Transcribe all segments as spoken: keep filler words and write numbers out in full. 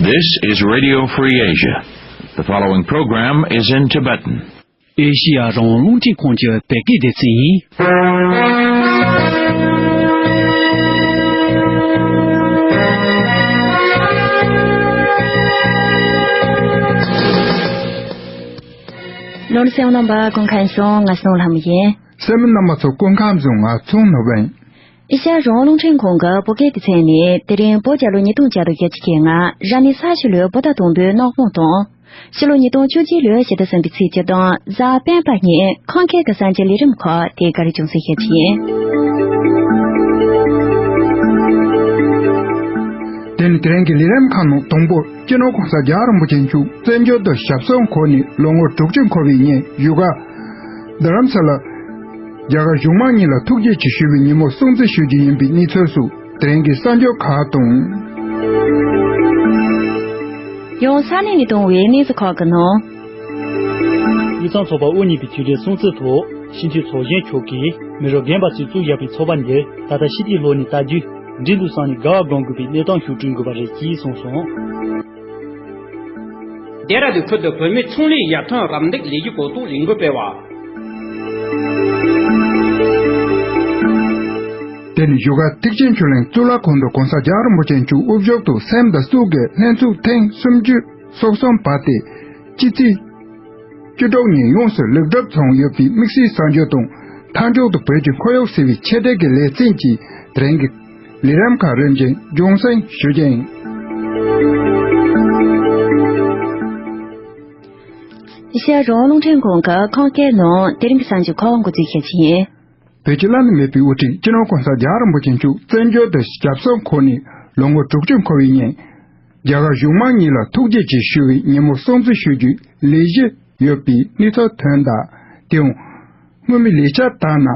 This is Radio Free Asia. The following program is in Tibetan. ཨེ་ཤི་ཡ་རང་དབང་རླུང་འཕྲིན་ཁང་གི་བོད་སྐད་སྡེ་ཚན་ཡིན། ནོར་སེམས་རྣམ་པ་སྐུ་ཁམས་བཟང་། ང་སོང་ལྷ་མོ་ཡིན། སེམས་ནང་མ་ཚོ་སྐུ་ཁམས་བཟང་། ང་ཚོང་ནོར་བན། ཨེ་ཤ་ཡ་རང་དབང་རླུང་འཕྲིན་ཁང་གི་བོད་སྐད་སྡེ་ཚན་ནས་དེ་རིང་བོད་རྒྱལ་ལོ་ཉིས་སྟོང་བརྒྱ་དང་བརྒྱད་ཅུ་གྱ་ལྔ་རབ་གནས་ས་བྱི་ལོའི་བོད་ཟླ་དང་པོའི་ནག་པང་དང་། ཕྱི་ལོ་ཉིས་སྟོང་བཅུ་གཅིག་ལོའི་ཕྱི་ཟླ་གསུམ་པའི་ཚེས་བཅུ་དང་གཟའ་སྤེན་པ་ཉིན་ཁམས་སྐད་ཀྱི་གསར་འགྱུར་ལས་རིམ་ཁག་དེ་ག་རེ་བྱུང་ཟིན་ཞིག་ཡིན། དེ་ནི་དེ་རིང་གི་ལས་རིམ་ཁག་ནང་དང་པོ། སྤྱི་ནོར་གོང་ས་རྒྱལ་བ་རིན་པོ་ཆེ་མཆོག་བཙན་བྱོལ་དུ་ཞབས་སོར་འཁོད་ནས་ལོ་ངོ་དྲུག་ཅུ་འཁོར་བའི་ཉིན་བཞུགས་སྒར་རྡ་རམ་ས་ལར་རྒྱ་གར་གཞུང་མང་གཉིས་ལ་ཐུགས་རྗེ་ཆེ་ཞུ་བའི་ཉིན་མོ་སྲུང་བརྩི་ཞུ་རྒྱུ་ཡིན་པའི་གནས་ཚུལ་སོགས་དེ་རིང་གི་གསར་འགྱུར་ཁག་དང་། ཡང་ས་གནས་ནས་གཏོང་བའི་གནས་ཚུལ་ཁག་གི་ནང་། དབུས་གཙང་ཚོགས་པ་དབུ་བརྙེས་པའི་དུས་དྲན་སྲུང་བརྩིའི་ཐོག་སྤྱི་འཐུས་ཚོགས་གཞོན་མཆོག་གིས་མི་རབས་རྒན་པ་ཚོས་བཙུགས་བཞག་པའི་ཚོགས་པ་འདི་ད་ལྟ་ཕྱི་དེའི་ལྷོ་ནས་ལྟ་རྒྱུ་འགྲིག་འདུག་བསམ་ནས་དགའ་བ་སྒོམ་དགོས་པའི་གནས་སྟངས་ཤིག་བསྐྲུན་དགོས་པ་རེད་ཅེས་གསུངས་སོང་། ལྡེ་ར་ལྡུན་ཁུལ་དུ་བོད་མིའི་ཚོང་ལས་ཡར་ཐོན་རམ་འདེགས་ལས་གཞི་གོ་རྟོགས་ལས་འགུལ་སྤེལ་བ། དེ་ནི་བཞུགས་སྒར་ཐེག་ཆེན་ཆོས་གླིང་གཙུག་ལག་ཁང་དུ་གོང་ས་རྒྱལ་བ་རིན་པོ་ཆེ་མཆོག་དབུ་བཞུགས་ཐོག་སེམས་དང་གཟུགས་ཀྱི་ལྷན་ཚོགས་ཐེངས་སུམ་ཅུ་སོ་གསུམ་པ་དེ་སྤྱི་ཚེས་བཅུ་དྲུག་ཉིན་ཡོངས་སུ་ལེགས་གྲུབ་བྱུང་ཡོད་པའི་དམིགས་བསལ་གསར་འགྱུར་དང་། མཐའ་མཇུག་ཏུ་བོད་ཀྱི་ཁོར་ཡུག་ཟེར་བའི་ཆེད་སྒྲིག་གི་ལེ་ཚན་གྱི་དེ་རིང་གི་ལས་རིམ་ཁག་རིམ་བཞིན་རྒྱང་སྲིང་ཞུ་རྒྱུ་ཡིན། ཨེ་ཤ་ཡ་རང་དབང་རླུང་འཕྲིན་ཁང་གི་ཁམས་སྐད་ནང་དེ་རིང་གི་གསར་འགྱུར་ཁག་འགོ་འཛུགས་ཞུ་རྒྱུ་ཡིན། བོད་ཀྱི་བླ་ན་མེད་པའི་དབུ་ཁྲིད་སྤྱི་ནོར་གོང་ས་རྒྱལ་བ་རིན་པོ་ཆེ་མཆོག་བཙན་བྱོལ་དུ་ཞབས་སོར་འཁོད་ནས་ལོ་ངོ་དྲུག་ཅུ་འཁོར་བའི་ཉིན། རྒྱ་གར་གཞུང་མང་གཉིས་ལ་ཐུགས་རྗེ་ཆེ་ཞུ་བའི་ཉིན་མོ་སྲུང་བརྩི་ཞུ་རྒྱུའི་ལས་གཞི་ཡོད་པའི་གནས་ཚུལ་ཐོན་གདའ། དེའང་། སྔོན་མའི་ལས་འཆར་ལྟར་ན།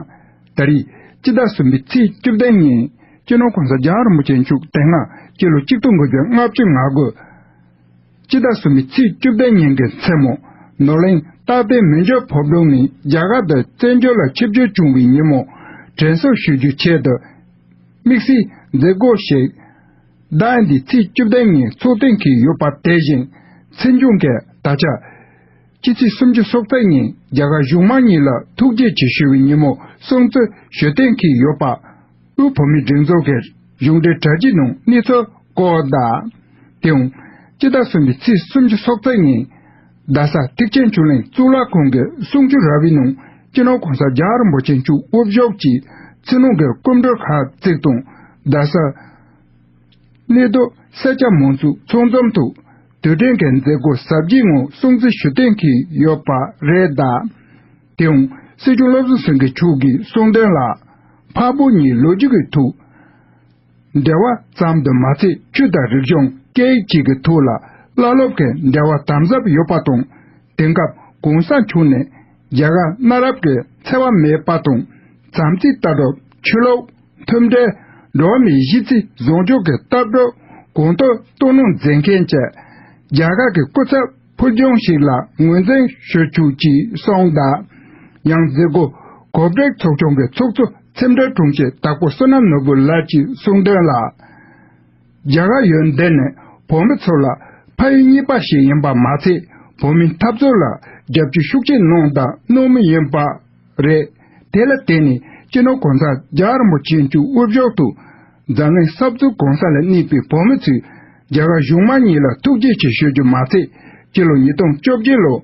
ད་རེས་སྤྱི་ཟླ་གསུམ་པའི་ཚེས་བཅུ་བདུན་ཉིན་སྤྱི་ནོར་གོང་ས་རྒྱལ་བ་རིན་པོ་ཆེ་མཆོག་དེ་སྔ་སྤྱི་ལོ་གཅིག་སྟོང་དགུ་བརྒྱ་ལྔ་བཅུ་ང་དགུ་སྤྱི་ཟླ་གསུམ་པའི་ཚེས་བཅུ་བདུན་ཉིན་གྱི་མཚན་མོ་ནོར་གླིང་སྟག་པའི་མི་འགྱུར་ཕོ་བྲང་ནས་རྒྱ་གར་དུ་བཙན་བྱོལ་ལ་ཆིབས་བསྒྱུར་བྱུང་བའི་ཉིན་མོ་དྲན་གསོ་ཞུ་རྒྱུའི་ཆེད་དུ། དམིགས་བསལ་མཛད་སྒོ་ཞིག་ཟླ་འདིའི་ཚེས་བཅུ་བདུན་ཉིན་ཚོགས་གཏན་འཁེལ་ཡོད་པ་དེ་བཞིན། འཛིན་སྐྱོང་གིས་ད་ཆ་སྤྱི་ཚེས་སུམ་ཅུ་སོ་གཅིག་ཉིན་རྒྱ་གར་གཞུང་མང་གཉིས་ལ་ཐུགས་རྗེ་ཆེ་ཞུ་བའི་ཉིན་མོ་སྲུང་བརྩི་ཞུ་གཏན་འཁེལ་ཡོད་པ། དབུས་བོད་མིའི་སྒྲིག་འཛུགས་ཀྱི་གཞུང་འབྲེལ་དྲ་རྒྱའི་ནང་གནས་ཚུལ་བཀོད་གདའ། དེའང་སྤྱི་ཟླ་གསུམ་པའི་ཚེས་སུམ་ཅུ་སོ་གཅིག་ཉིན་རྡ་ས་ཐེག་ཆེན་ཆོས་གླིང་གཙུག་ལག་ཁང་གི་གསུང་ཆོས་ར་བའི་ནང་སྤྱི་ནོར་གོང་ས་རྒྱལ་བ་རིན་པོ་ཆེ་མཆོག་དབུ་བཞུགས་ཀྱིས་ཕྱི་ནང་གི་སྐུ་མགྲོན་ཁག་བརྩིས་དང་རྡ་ས་གནས་སྡོད་སེར་སྐྱ་མང་ཚོགས་ཚང་འཛོམས་ཐོག་དུས་དྲན་གྱི་མཛད་སྒོ་གཟབ་རྒྱས་ངང་སྲུང་བརྩི་ཞུ་གཏན་འཁེལ་ཡོད་པ་རེད་གདའ། དེའང་སྲིད་སྐྱོང་བློ་བཟང་སེང་གེ་མཆོག་གིས་གསུངས་དོན་ལ། འཕགས་བོད་གཉིས་ལོ་རྒྱུས་ཀྱི་ཐོག་འབྲེལ་བ་ཙམ་དུ་མ་ཚད་ཆོས་དང་རིག་གཞུང་སྐད་ཡིག་བཅས་ཀྱི་ཐོག་ལ་བླ་སློབ་ཀྱི་འབྲེལ་བ་དམ་ཟབ་ཡོད་པ་དང་། དེང་སྐབས་གོང་ས་མཆོག་ནས་རྒྱ་གར་གནའ་རབས་ཀྱི་འཚེ་བ་མེད་པ་དང་། བྱམས་བརྩེའི་ལྟ་གྲུབ། ཆོས་ལུགས། མཐུན་སྒྲིལ། འགྲོ་བ་མིའི་གཞི་རྩའི་བཟང་སྤྱོད་ཀྱི་ལྟ་གྲུབ་གོང་དུ་གཏོང་གནང་མཛད་མཁན་གྱི་རྒྱ་གར་གྱི་སྐུ་ཚབ་ཕུལ་བྱུང་ཞིག་ལ་ངོས་འཛིན་ཞུ་ཆོག་ཅེས་གསུངས་གདའ། ཡང་མཛད་སྒོ་གོ་སྒྲིག་ཚོགས་ཆུང་གི་ཚོགས་གཙོ་ཚེམ་དྲུང་དྲུང་ཆེ་དྭགས་པོ་བསོད་ནམས་ནོར་བུ་ལགས་ཀྱིས་གསུངས་དོན་ལ། རྒྱ་གར་ཡུལ་འདི་ནི་བོད་མི་ཚོ་ལ་ཕ་ཡུལ་གཉིས་པ་ཞིག་ཡིན་པ་མ་ཚད། བོད་མིའི་འཐབ་རྩོད་ལ་རྒྱབ་སྐྱོར་ཤུགས་ཆེ་གནང་དང་གནང་མུས་ཡིན་པ་རེད། དེ་ལ་བརྟེན་ནས་སྤྱི་ནོར་གོང་ས་རྒྱལ་བ་རིན་པོ་ཆེ་མཆོག་དབུ་བཞུགས་ཐོག་འཛམ་གླིང་གསར་འཛུགས་གང་ས་ལ་གནས་པའི་བོད་མི་ཚོས་རྒྱ་གར་གཞུང་མང་གཉིས་ལ་ཐུགས་རྗེ་ཆེ་ཞུ་རྒྱུ་མ་ཚད། སྤྱི་ལོ་ཉིས་སྟོང་བཅོ་བརྒྱད་ལོ་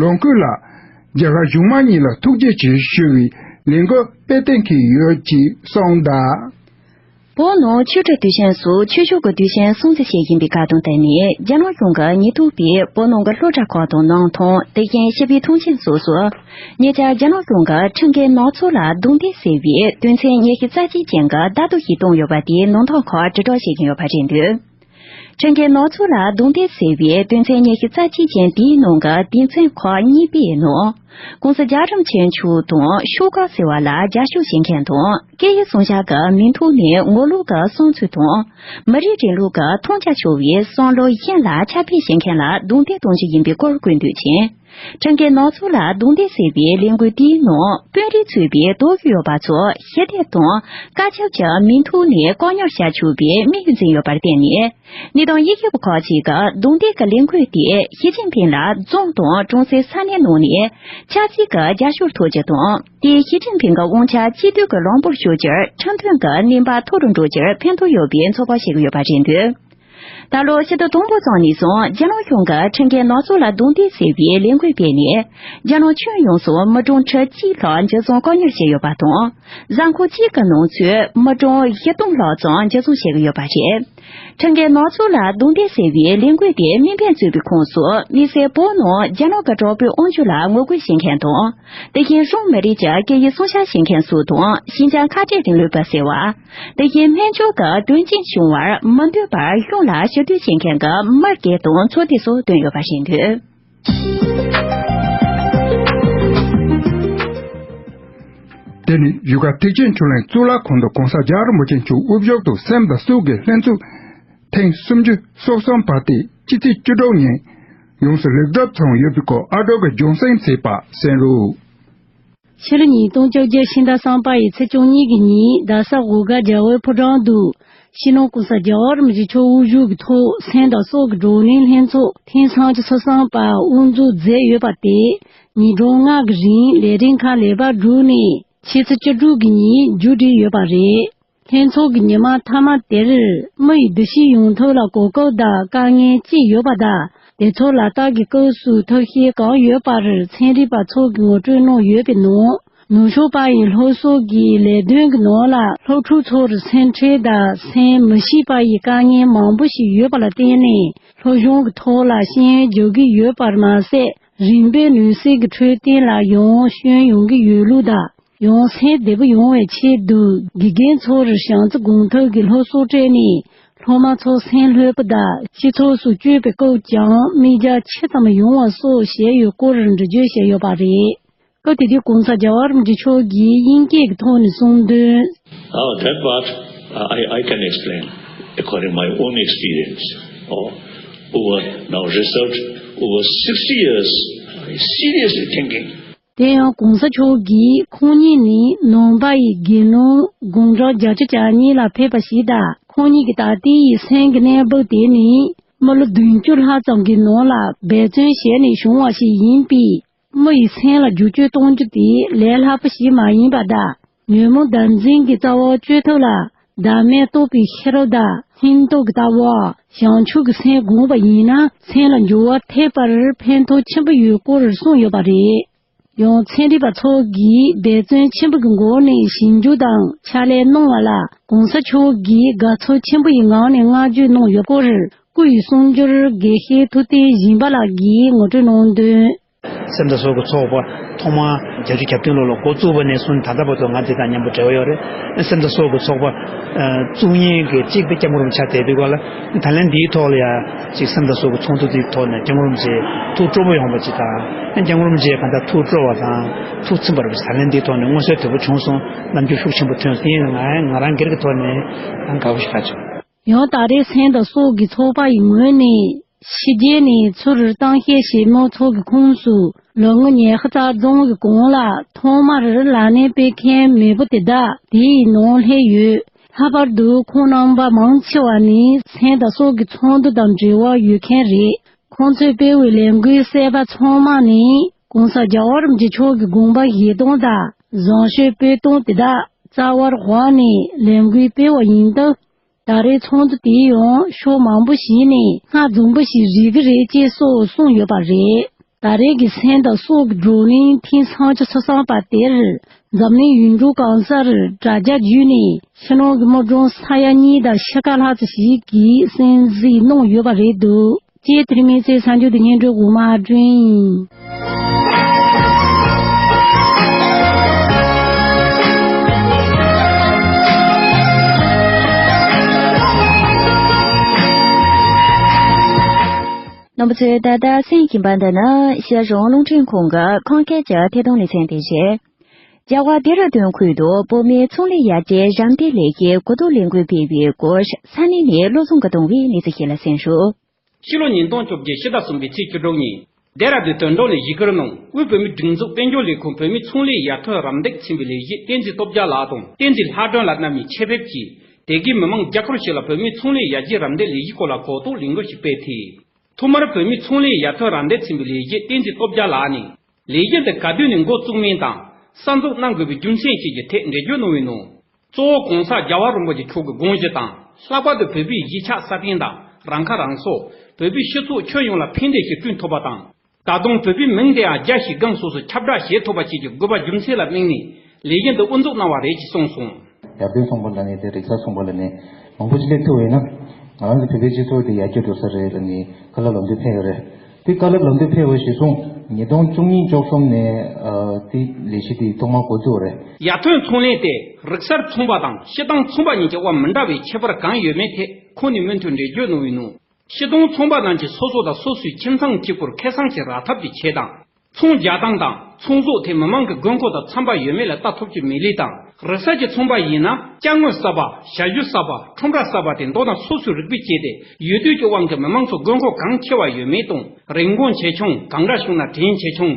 ལོ་འཁོར་ལ་རྒྱ་གར་གཞུང་མང་གཉིས་ལ་ཐུགས་རྗེ་ཆེ་ཞུ་བའི་ལས་འགུལ་སྤེལ་གཏན་འཁེལ་ཡོད་ཅེས་གསུངས་གདའ། བོད་ནང་ཆོས་ཁྲིད་དུས་ཆེན་སོགས་ཆོས་ཕྱོགས་ཀྱི་དུས་ཆེན་སྲུང་བརྩི་བྱེད་བཞིན་པའི་བཀའ་དྲུང་དེ་ནི་རྒྱ་ནག་གཞུང་གི་ཉེན་རྟོག་པས་བོད་ནང་གི་སློབ་གྲྭ་ཁག་དང་ནང་ཐོན། དེ་བཞིན་སྤྱི་པའི་ཐང་ཆེན་སོགས་སུ། ཉེ་ཆར་རྒྱ་ནག་གཞུང་གིས་ཁྲིམས་འགལ་ནག་ཚོགས་ལ་རྡུང་རྡེག་ཟེར་བའི་དོན་ཚན་ཉི་ཤུ་རྩ་གཅིག་ཅན་གྱི་བརྡ་དོན་ཞིག་བཏང་ཡོད་པ་དེའི་ནང་དོན་ཁག་དྲིལ་བསྒྲགས་བྱེད་ཀྱིན་ཡོད་པ་རེད་འདུག་ཁྲིམས་འགལ་ནག་ཚོགས་ལ་རྡུང་རྡེག་ཟེར་བའི་དོན་ཚན་ཉི་ཤུ་རྩ་གཅིག་ཅན་དེའི་ནང་གི་དོན་ཚན་ཁག་གཉིས་པའི་ནང་། གོང་ས་རྒྱལ་བ་རིན་པོ་ཆེ་མཆོག་དང་ཤོག་ཁག་ཟེར་བ་ལ་རྒྱབ་སྐྱོར་བྱེད་མཁན་དང་། སྐད་ཡིག་སྲུང་བྱ་གི་མིང་ཐོག་ནས་ངོ་ལོག་གི་བསམ་ཚུལ་དང་། མི་རིགས་རིང་ལུགས་ཀྱི་མཐོང་རྒྱ་ཆེ་བའི་བསམ་བློ་གཞན་ལ་ཁྱབ་སྤེལ་བྱེད་མཁན་ལ་རྡུང་རྡེག་གཏོང་རྒྱུ་ཡིན་པའི་སྐོར་བཀོད་འདུག་ཅིང་། ཁྲིམས་འགལ་ནག་ཚོགས་ལ་རྡུང་རྡེག་ཟེར་བའི་ལས་འགུལ་དེའི་ནང་དཔོན་རིགས་ཚུད་པའི་དོགས་ཡོད་པ་ཚོ་ཞི་བདེ་དང་བཀའ་ཁྱབ་ཀྱང་མི་ཐུབ་ནས་བཀག་ཉར་བྱ་ཆོག་པའི་དམིགས་ཡུལ་འཛིན་ཡོད་པར་བརྟེན་ནས། གནས་སྟངས་ཡིད་སྐྱོ་བ་ཁག་ཅིག་གིས་རྡུང་རྡེག་གི་ལས་འགུལ་དེ་ཞི་ཅིན་ཕིང་ལ་རྫོང་དང་གྲོང་གསེབ་ས་གནས་ནང་ནས་ཆབ་སྲིད་ཀྱི་རྒྱབ་སྐྱོར་ཐོབ་རྒྱུ་དང་། དེས་ཞི་ཅིན་ཕིང་གི་དབང་ཆ་གཅིག་སྡུད་ཀྱི་ལམ་བུར་ཤོར་རྒྱུར་ཁྲིམས་མཐུན་གྱི་གནས་བབ་མཐོ་རུ་འགྲོ་རྒྱུར་ཕན་ཐོགས་ཡོད་པའི་ཚོད་དཔག་བྱེད་ཀྱི་ཡོད་པ་རེད་འདུག་ད་ལོ་ཕྱི་ཟླ་དང་པོ་ཙམ་ནས་བཟུང་རྒྱལ་ནང་གཞུང་གིས་ཁྲིམས་འགལ་ནག་ཚོགས་ལ་རྡུང་རྡེག་ཟེར་བའི་ལས་འགུལ་སྤེལ་ནས། རྒྱལ་ནང་ཁྱོན་ཡོངས་སུ་མི་གྲངས་ཁྲི་གཅིག་ལྷག་འཇུ་བཟུང་བཀག་ཉར་བྱས་ཡོད་པ་དང་། གཟའ་འཁོར་གཅིག་གི་ནང་ཚུད་མི་གྲངས་བཞི་སྟོང་ལྷག་ཙམ་འཇུ་བཟུང་བྱས་ཡོད་པ་རེད། ཁྲིམས་འགལ་ནག་ཚོགས་ལ་རྡུང་རྡེག་ཟེར་བའི་ལས་འགུལ་དེ་དམིགས་འབེན་བཙུགས་པའི་ཁོངས་སུ་དམིགས་བསལ་བོད་ནང་རྒྱ་ནག་གི་དྲག་པོའི་དབང་སྒྱུར་ལ་ངོ་རྒོལ་བྱེད་མཁན་དང་། དེ་བཞིན་རང་མི་རིགས་ཀྱི་སྐད་ཡིག་སྲུང་སྐྱོབ་བྱེད་མཁན་སོགས་དང་། ཞི་འཇམ་ཁ་བྲལ་རིང་ལུགས་པ་ཟེར་བ། དེ་བཞིན་སྨན་བཅོས་ཀྱི་དོན་རྐྱེན་བྱུང་བར་མི་འདོད་པར་གཞུང་ལ་ཞུ་གཏུག་བྱེད་མཁན་གྱི་མི་སྒེར་དང་ཚོགས་སྡེ་སོགས་བཏོན་ཡོད་པ་རེད་འདུག་དེ་ནི་བཞུགས་སྒར་ཐེག་ཆེན་ཆོས་གླིང་གཙུག་ལག་ཁང་དུ་གོང་ས་རྒྱལ་བ་རིན་པོ་ཆེ་མཆོག་དབུ་བཞུགས་སུ་སེམས་དང་གཟུགས་ཀྱི་ལྷན་ཚོགས་ཐེངས་སུམ་ཅུ་སོ་གསུམ་པ་དེ་ཕྱི་ཚེས་བཅུ་དྲུག་ཉིན་ཡོངས་སུ་ལེགས་གྲུབ་ཚང་ཡོད་པའི་སྐོར་ཨ་སྒྲོག་གི་རྒྱང་སྲིང་མཛད་པ་གསན་རོགས། ཕྱི་ལོ་ཉིས་སྟོང་བཅོ་བརྒྱད་ཕྱི་ཟླ་གསུམ་པ་ཡི་ཚེས་བཅུ་གཉིས་ཀྱི་ཉིན་རྡ་ས་འོ་སྒར་རྒྱལ་བའི་ཕོ་བྲང་དུ་སྤྱི་ནོར་༸གོང་ས་༸རྒྱལ་བ་རིན་པོ་ཆེ་མཆོག་དབུ་བཞུགས་ཀྱི་ཐོག་སེམས་དང་སྲོག་གི་བགྲོ་གླེང་ལྷན་ཚོགས་ཐེངས་སུམ་ཅུ་སོ་གསུམ་པ་དབུ་འཛུགས་མཛད་ཡོད་པ་དེ་ཉིན་གྲངས་ལྔ་གི་རིང་ལས་རིམ་ཁག་ལེགས་པར་གྲུབ་ནས་ཕྱི་ཚེས་བཅུ་དྲུག་གི་ཉིན་མཇུག་སྒྲིལ་ཡོད་པ་རེད། ལྷན་ཚོགས་ཀྱི་ཉི་མ་མཐའ་མ་དེར་མི་ཡི་འདུ་ཤེས་ཡོང་ཐབས་ལ་གོ་སྐབས་དང་དཀའ་ངལ་ཅི་ཡོད་པ་དང་། དེ་ཚོ་ལ་དྭགས་ཀྱི་སྐབས་སུ་ཐབས་ཤེས་གང་ཡོད་པར་ཚན་རིག་པ་ཚོ་གིས་ངོ་སྤྲོད་གནང་ཡོད་པའི་ནང་། ནུབ་ཕྱོགས་པ་ཡི་སློབ་གསོ་གི་ལས་དོན་གྱི་ནང་ལ་སློབ་ཕྲུག་ཚོར་སེམས་ཁྲལ་དང་སེམས་མི་ཤེས་པ་ཡི་དཀའ་ངལ་མང་པོ་ཞིག་ཡོད་པ་ལ་བརྟེན་ནས། སློབ་སྦྱོང་གི་ཐོག་ལ་ཤེས་ཡོན་རྒྱག་གི་ཡོད་པར་མ་ཟད། རིམ་པས་ནུས་སྲིད་ཀྱི་འཕྲོད་བསྟེན་ལ་ཡང་སྐྱོན་ཡོང་གི་ཡོད་ལུགས་དང་། ཡང་སེམས་བདེ་པོ་ཡོང་བའི་ཆེད་དུ་དགེ་རྒན་ཚོར་བྱམས་བརྩེ་སྒོམ་ཐབས་ཀྱི་སློབ་གསོ་སྤྲད་ནས། སློབ་མ་ཚོ་སེམས་ལྷོད་པོ་དང་སྤྱི་ཚོགས་སུ་བསྐྱོད་པའི་སྐབས་ཀྱང་མིག་རྒྱ་ཆེ་ཙམ་ཡོང་བ་སོགས་བྱས་ཡོད་སྐོར་འགྲེལ་བརྗོད་བྱས་ཡོད་པ་རེད། སྐབས་དེ་དུས་༸གོང་ས་༸རྒྱལ་བ་རིན་པོ་ཆེ་མཆོག་གིས་དབྱིན་སྐད་ཀྱི་ཐོག་ནས་གསུངས་དོན། Oh, that part, uh, I, I can explain according my own experience. Oh, over now research over sixty years, I seriously thinking དེ་ཡང་༸གོང་ས་མཆོག་གིས་ཁོང་ཉིད་ནི་ནང་པ་ཡི་དགེ་སློང་དགུང་གྲངས་བརྒྱད་ཅུ་གྱ་གཉིས་ལ་ཕེབས་པ་ཞིག་དང་། ཁོང་ཉིད་ཀྱི་ད་ལྟའི་ཡི་སེམས་ཀྱི་གནས་བབ་དེ་ནི་མི་ལོ་བདུན་ཅུ་ལྷག་ཙམ་གྱི་ནང་ལ་འབད་བརྩོན་བྱས་ནས་བྱུང་བ་ཞིག་ཡིན་པས། མི་ཡི་སེམས་ལ་བསྒྱུར་བཅོས་གཏོང་རྒྱུ་དེ་ལས་སླ་པོ་ཞིག་མ་ཡིན་པ་དང་། ཉོན་མོངས་དག་འཛིན་གྱི་རྩ་བ་གཅོད་ཐབས་ལ་བདག་མེད་རྟོགས་པའི་ཤེས་རབ་དང་། སྙིང་སྟོབས་ཀྱི་ལྟ་བ། བྱང་ཆུབ་ཀྱི་སེམས་བསྒོམས་པ་ཡིན་ན་སེམས་ལ་འགྱུར་བ་ཐེབས་པར་ཕན་ཐོགས་ཆེན་པོ་ཡོད་སྐོར་གསུངས་ཡོད་པ་རེད། ཡང་ཚན་རིག་པ་ཚོ་གིས་འབད་བརྩོན་ཆེན་པོ་གི་སྒོ་ནས་ཞིབ་འཇུག་དང་ཕྱག་ལས་གནང་བ་ལ་༸གོང་ས་མཆོག་གིས་དགའ་ཚོར་ཆེན་པོ་ཡི་ངང་ནས་བསྔགས་བརྗོད་གནང་ཡོད་སྐོར་སྐུ་ཡི་གསུང་སྒྱུར་དགེ་བཤེས་ཐུབ་བསྟན་སྦྱིན་པ་ལགས་ཀྱིས་ངོ་སྤྲོད་གནང་དོན། སེམས་དང་སྲོག་གི་ཚོགས་པ་ཐོག་མར་བརྒྱད་ཅུ་གྱ་བདུན་ལོ་ལ་འགོ་བཙུགས་པ་ནས་བཟུང་ད་ལྟ་བར་དུ་ང་འདི་དང་མཉམ་པོ་འབྲེལ་བ་ཡོད་རེད། སེམས་དང་སྲོག་གི་ཚོགས་པ་བཙུགས་མཁན་གྱི་གཅིག་དེ་སྐྱབས་མགོན་རིན་པོ་ཆེ་དེ་དུས་སྐབས་ལ། ད་ལན་འདིའི་ཐོག་ལ་ཡང་ཅིག་སེམས་དང་སྲོག་གི་ཚོགས་འདུ་འདིའི་ཐོག་ནས་སྐྱབས་མགོན་རིན་པོ་ཆེ་ཐུགས་སྤྲོ་པོ་ཡོང་བ་ཅིག་དང་། སྐྱབས་མགོན་རིན་པོ་ཆེ་གང་ལྟར་ཐུགས་སྤྲོ་བ་དང་ཐུགས་ཚིམ་པ་རེད་པ། ད་ལན་འདིའི་ཐོག་ནས་མངོན་གསལ་དོད་པོ་བྱུང་སོང་། རྣམ་འགྱུར་ཤུགས་ཆེན་པོ་ཐོན་སོང་། ཡིན་ན་ང་ང་རང་སྒེར་གྱི་ཐོག་ནས་ཡང་དགའ་པོ་ཞིག་ཆགས་བྱུང་། ཡང་ད་རེས་སེམས་དང་སྲོག་གི་ཚོགས་པ་ཡི་ངོས་ནས་ཕྱི་རྒྱལ་ནས་ཚུར་གཏམ་བཤད་བྱེད་མི་ཚོ་གི་ཁོངས་སུ་ལོ་ངོ་ཉི་ཤུ་རྩ་གསུམ་གྱི་གོང་ལ་ཐོག་མར་ལག་ལེན་སྤེལ་མཁན་མེས་པོ་དེ་དག་དེའི་ནང་སླེབས་ཡོད། ལྷག་པར་དུ་ཁོང་རྣམ་པ་མང་ཆེ་བ་ནི་སེམས་དང་སྲོག་གི་ཚོགས་འདུ་དང་འབྲེལ་བ་ཡོད་མཁན་རེད། ཁོང་ཚོས་སྤེལ་བའི་ལས་འགུལ་གསར་པ་ཚང་མ་ནི་༸གོང་ས་རྒྱལ་བ་རིན་པོ་ཆེ་མཆོག་གི་དགོངས་པ་བཞེས་སྟངས་དང་བཟང་སྤྱོད་སྤེལ་སྟངས་དེ་དག་རྩ་བར་བཞག་ནས་ལས་འགུལ་སྤེལ་བ་ཡིན་སྟབས། ད་རེས་ཚོགས་འདུ་དེ་ཡང་ཕྱོགས་མང་པོ་ཞིག་ནས་སྔར་བཟང་པོ་ཞིག་རེད་ཀྱི་རེད་ཅེས་སོགས་གསུངས་ཡོད་པ་རེད། ད་རེས་ཀྱི་སེམས་དང་སྲོག་གི་བགྲོ་གླེང་ཐེངས་སུམ་ཅུ་སོ་གསུམ་པ་དེར་འཛམ་གླིང་ཡུལ་གྲུ་གང་སར་དྲ་རྒྱ་བརྒྱུད་ནས་ཕྱི་ནང་གི་མི་གྲངས་ས་ཡ་གཉིས་དང་ཕྱེད་ཀ་ལྷག་ཙམ་ཞིག་གིས་གསན་གཟིགས་གནང་ཡོད་པ་རེད་འདུག་ཅེས་དེ་རིང་མི་ཚེའི་གསར་འགྱུར་དེ་སྙན་སྒྲོན་འོག་མ་བསྐྲུན་ཡིན། རྣམ་པ་ཚོས་ད་ལྟ་གསན་བཞིན་པ་འདི་ནི་གཞིས་གྲོང་རླུང་འཕྲིན་ཁང་གི་ཁམས་སྐད་ཀྱི་ཐད་གཏོང་ལེ་ཚན་དེ་རེད། རྒྱ་གར་ལྡེ་ར་ལྡུན་ཁུལ་དུ་བོད་མིའི་ཚོང་ལས་ཡར་རྒྱས་ཞབས་འདེགས་ལས་གཞིའི་གོ་བསྡུར་ལས་འགུལ་སྤེལ་བའི་སྐོར་ས་གནས་ནས་བློ་བཟང་གིས་བཏང་བའི་གནས་ཚུལ་ཞིག་ལ་གསན་ཞུ། ཕྱི་ལོ་ཉིས་སྟོང་བཅོ་བརྒྱད་ཕྱི་ཟླ་གསུམ་པའི་ཚེས་བཅུ་དྲུག་ཉིན། ལྡན་ར་ལྡུན་དོན་གྲོགས་ནས་བཞུགས་སྒར་ནང་དབུས་བོད་མིའི་སྒྲིག་འཛུགས་དཔལ་འབྱོར་ལས་ཁུངས་བོད་མིའི་ཚོང་ལས་ཡར་ཐོན་རམ་འདེགས་ཚན་པའི་ལས་བྱེད་བསྟན་འཛིན་སྟོབས་རྒྱལ་ལགས་དང་བསྟན་འཛིན་ལྷ་སྒྲོན་ལགས་རྣམ་གཉིས་ཆེད་ཕེབས་ཀྱིས། དེ་གའི་མི་མང་བརྒྱ་སྐོར་ཞིག་ལ་བོད་མིའི་ཚོང་ལས་ཡར་རྒྱས་རམ་འདེགས་ལས་གཞི་སྐོར་ལ་གོ་རྟོགས་ལས་འགུལ་ཞིག་སྤེལ་ཏེ། ཐོག་མར་བོད་མིའི་ཚོང་ལས་ཡར་ཐོན་རམ་འདེགས་ཚན་པའི་ལས་བྱེད་བསྟན་འཛིན་སྟོབས་རྒྱལ་ལགས་ནས། ལས་གཞི་འདི་ག་དུས་ནས་འགོ་བཙུགས་མིན་དང་། གསར་འཛུགས་གནང་དགོས་པའི་རྒྱུ་མཚན་བཅས་ཀྱི་ཐད་འགྲེལ་བརྗོད་གནང་བའི་ནང་། གཙོ་བོ་གོང་ས་རྒྱལ་བ་རིན་པོ་ཆེ་མཆོག་གི་དགོངས་གཞི་དང་། ལྷག་པར་དུ་བོད་པའི་གཞིས་ཆགས་སྲ་བརྟན་དང་རང་ཁ་རང་གསོ། བོད་པའི་སྤྱི་ཚོགས་ཁྱོན་ཡོངས་ལ་ཕན་བདེ་ཞིག་བསྐྲུན་ཐུབ་པ་དང་། ད་དུང་བོད་པའི་མིང་དེའང་རྒྱལ་སྤྱིའི་སྒང་སོ་སོར་ཁྱབ་བསྒྲགས་བྱེད་ཐུབ་པ་བཅས་ཀྱི་དགོས་པ་རྒྱུ་མཚན་ལ་དམིགས་ནས་ལས་གཞི་འདི་དབུ་འཛུགས་གནང་བ་རེད་ཅེས་གསུངས་སོང་། ཡར་ཐོན་ཚོང་པ་ལ་ནི་དེ་རིག་གསར་ཚོང་པ་ལ་ནི་མང་པོ་ཅིག་སླེབས་ཐུབ་ཡོད་ན། ང་རང་ཚོ་བོད་པའི་སྤྱི་ཚོགས་དེ་ཡར་རྒྱས་འགྲོ་ས་རེད་ལ་ནི་བཀའ་སློབ་ལམ་སྟོན་ཕེབས་ཡོད་རེད། དེ་བཀའ་སློབ་ལམ་སྟོན་ཕེབས་པ་གཞིར་བཟུང་ཉིས་སྟོང་བཅུ་གཉིས་བཅུ་གསུམ་ནས་ཨ་དེ་ལས་གཞི་དེ་ཐོག་མར་འགོ་བཙུགས་རེད། ཡར་ཐོན་ཚོང་ལས་དེ་རིག་གསར་ཚོང་པ་དང་སྤྱིར་བཏང་ཚོང་པ་གཉིས་ཀྱི་དབར་མི་འདྲ་བའི་ཁྱད་པར་གང་ཡོད་མེད་ཐད་ཁོང་ནས་མུ་མཐུད་འགྲེལ་བརྗོད་གནང་བའི་ནང་། སྤྱིར་བཏང་ཚོང་པ་རྣམས་ཀྱིས་སོ་སོ་དང་སོ་སོའི་ཁྱིམ་ཚང་གི་སྐོར་ཁེ་བཟང་ཞིག་རག་ཐབས་ཀྱི་ཆེད་དང་། ཚོང་རྒྱག་སྟངས་དང་ཚོང་ཟོག་དེ་མི་མང་གི་དགོས་མཁོ་དང་འཚམ་པ་ཡོད་མེད་ལ་ལྟ་ཐུབ་ཀྱི་མི་ལུས་དང་། རིག་གསར་གྱི་ཚོང་པ་ཡིན་ན་ཅ་དངོས་གསར་པ། ཞ་ཞུ་གསར་པ། ཁྲོམ་ར་གསར་པ་དེ་མདོར་ན་སོ་སོའི་རིག་པས་དཔྱད་དེ་ཡུལ་དུས་ཀྱི་དབང་གིས་མི་མང་ཚོ་དགོས་མཁོ་གང་ཆེ་བ་ཡོད་མེད་དང་། རིན་གོང་ཇེ་ཆུང་གང་འདྲ་བྱུང་ན་བྲིན་ཇེ་ཆུང་།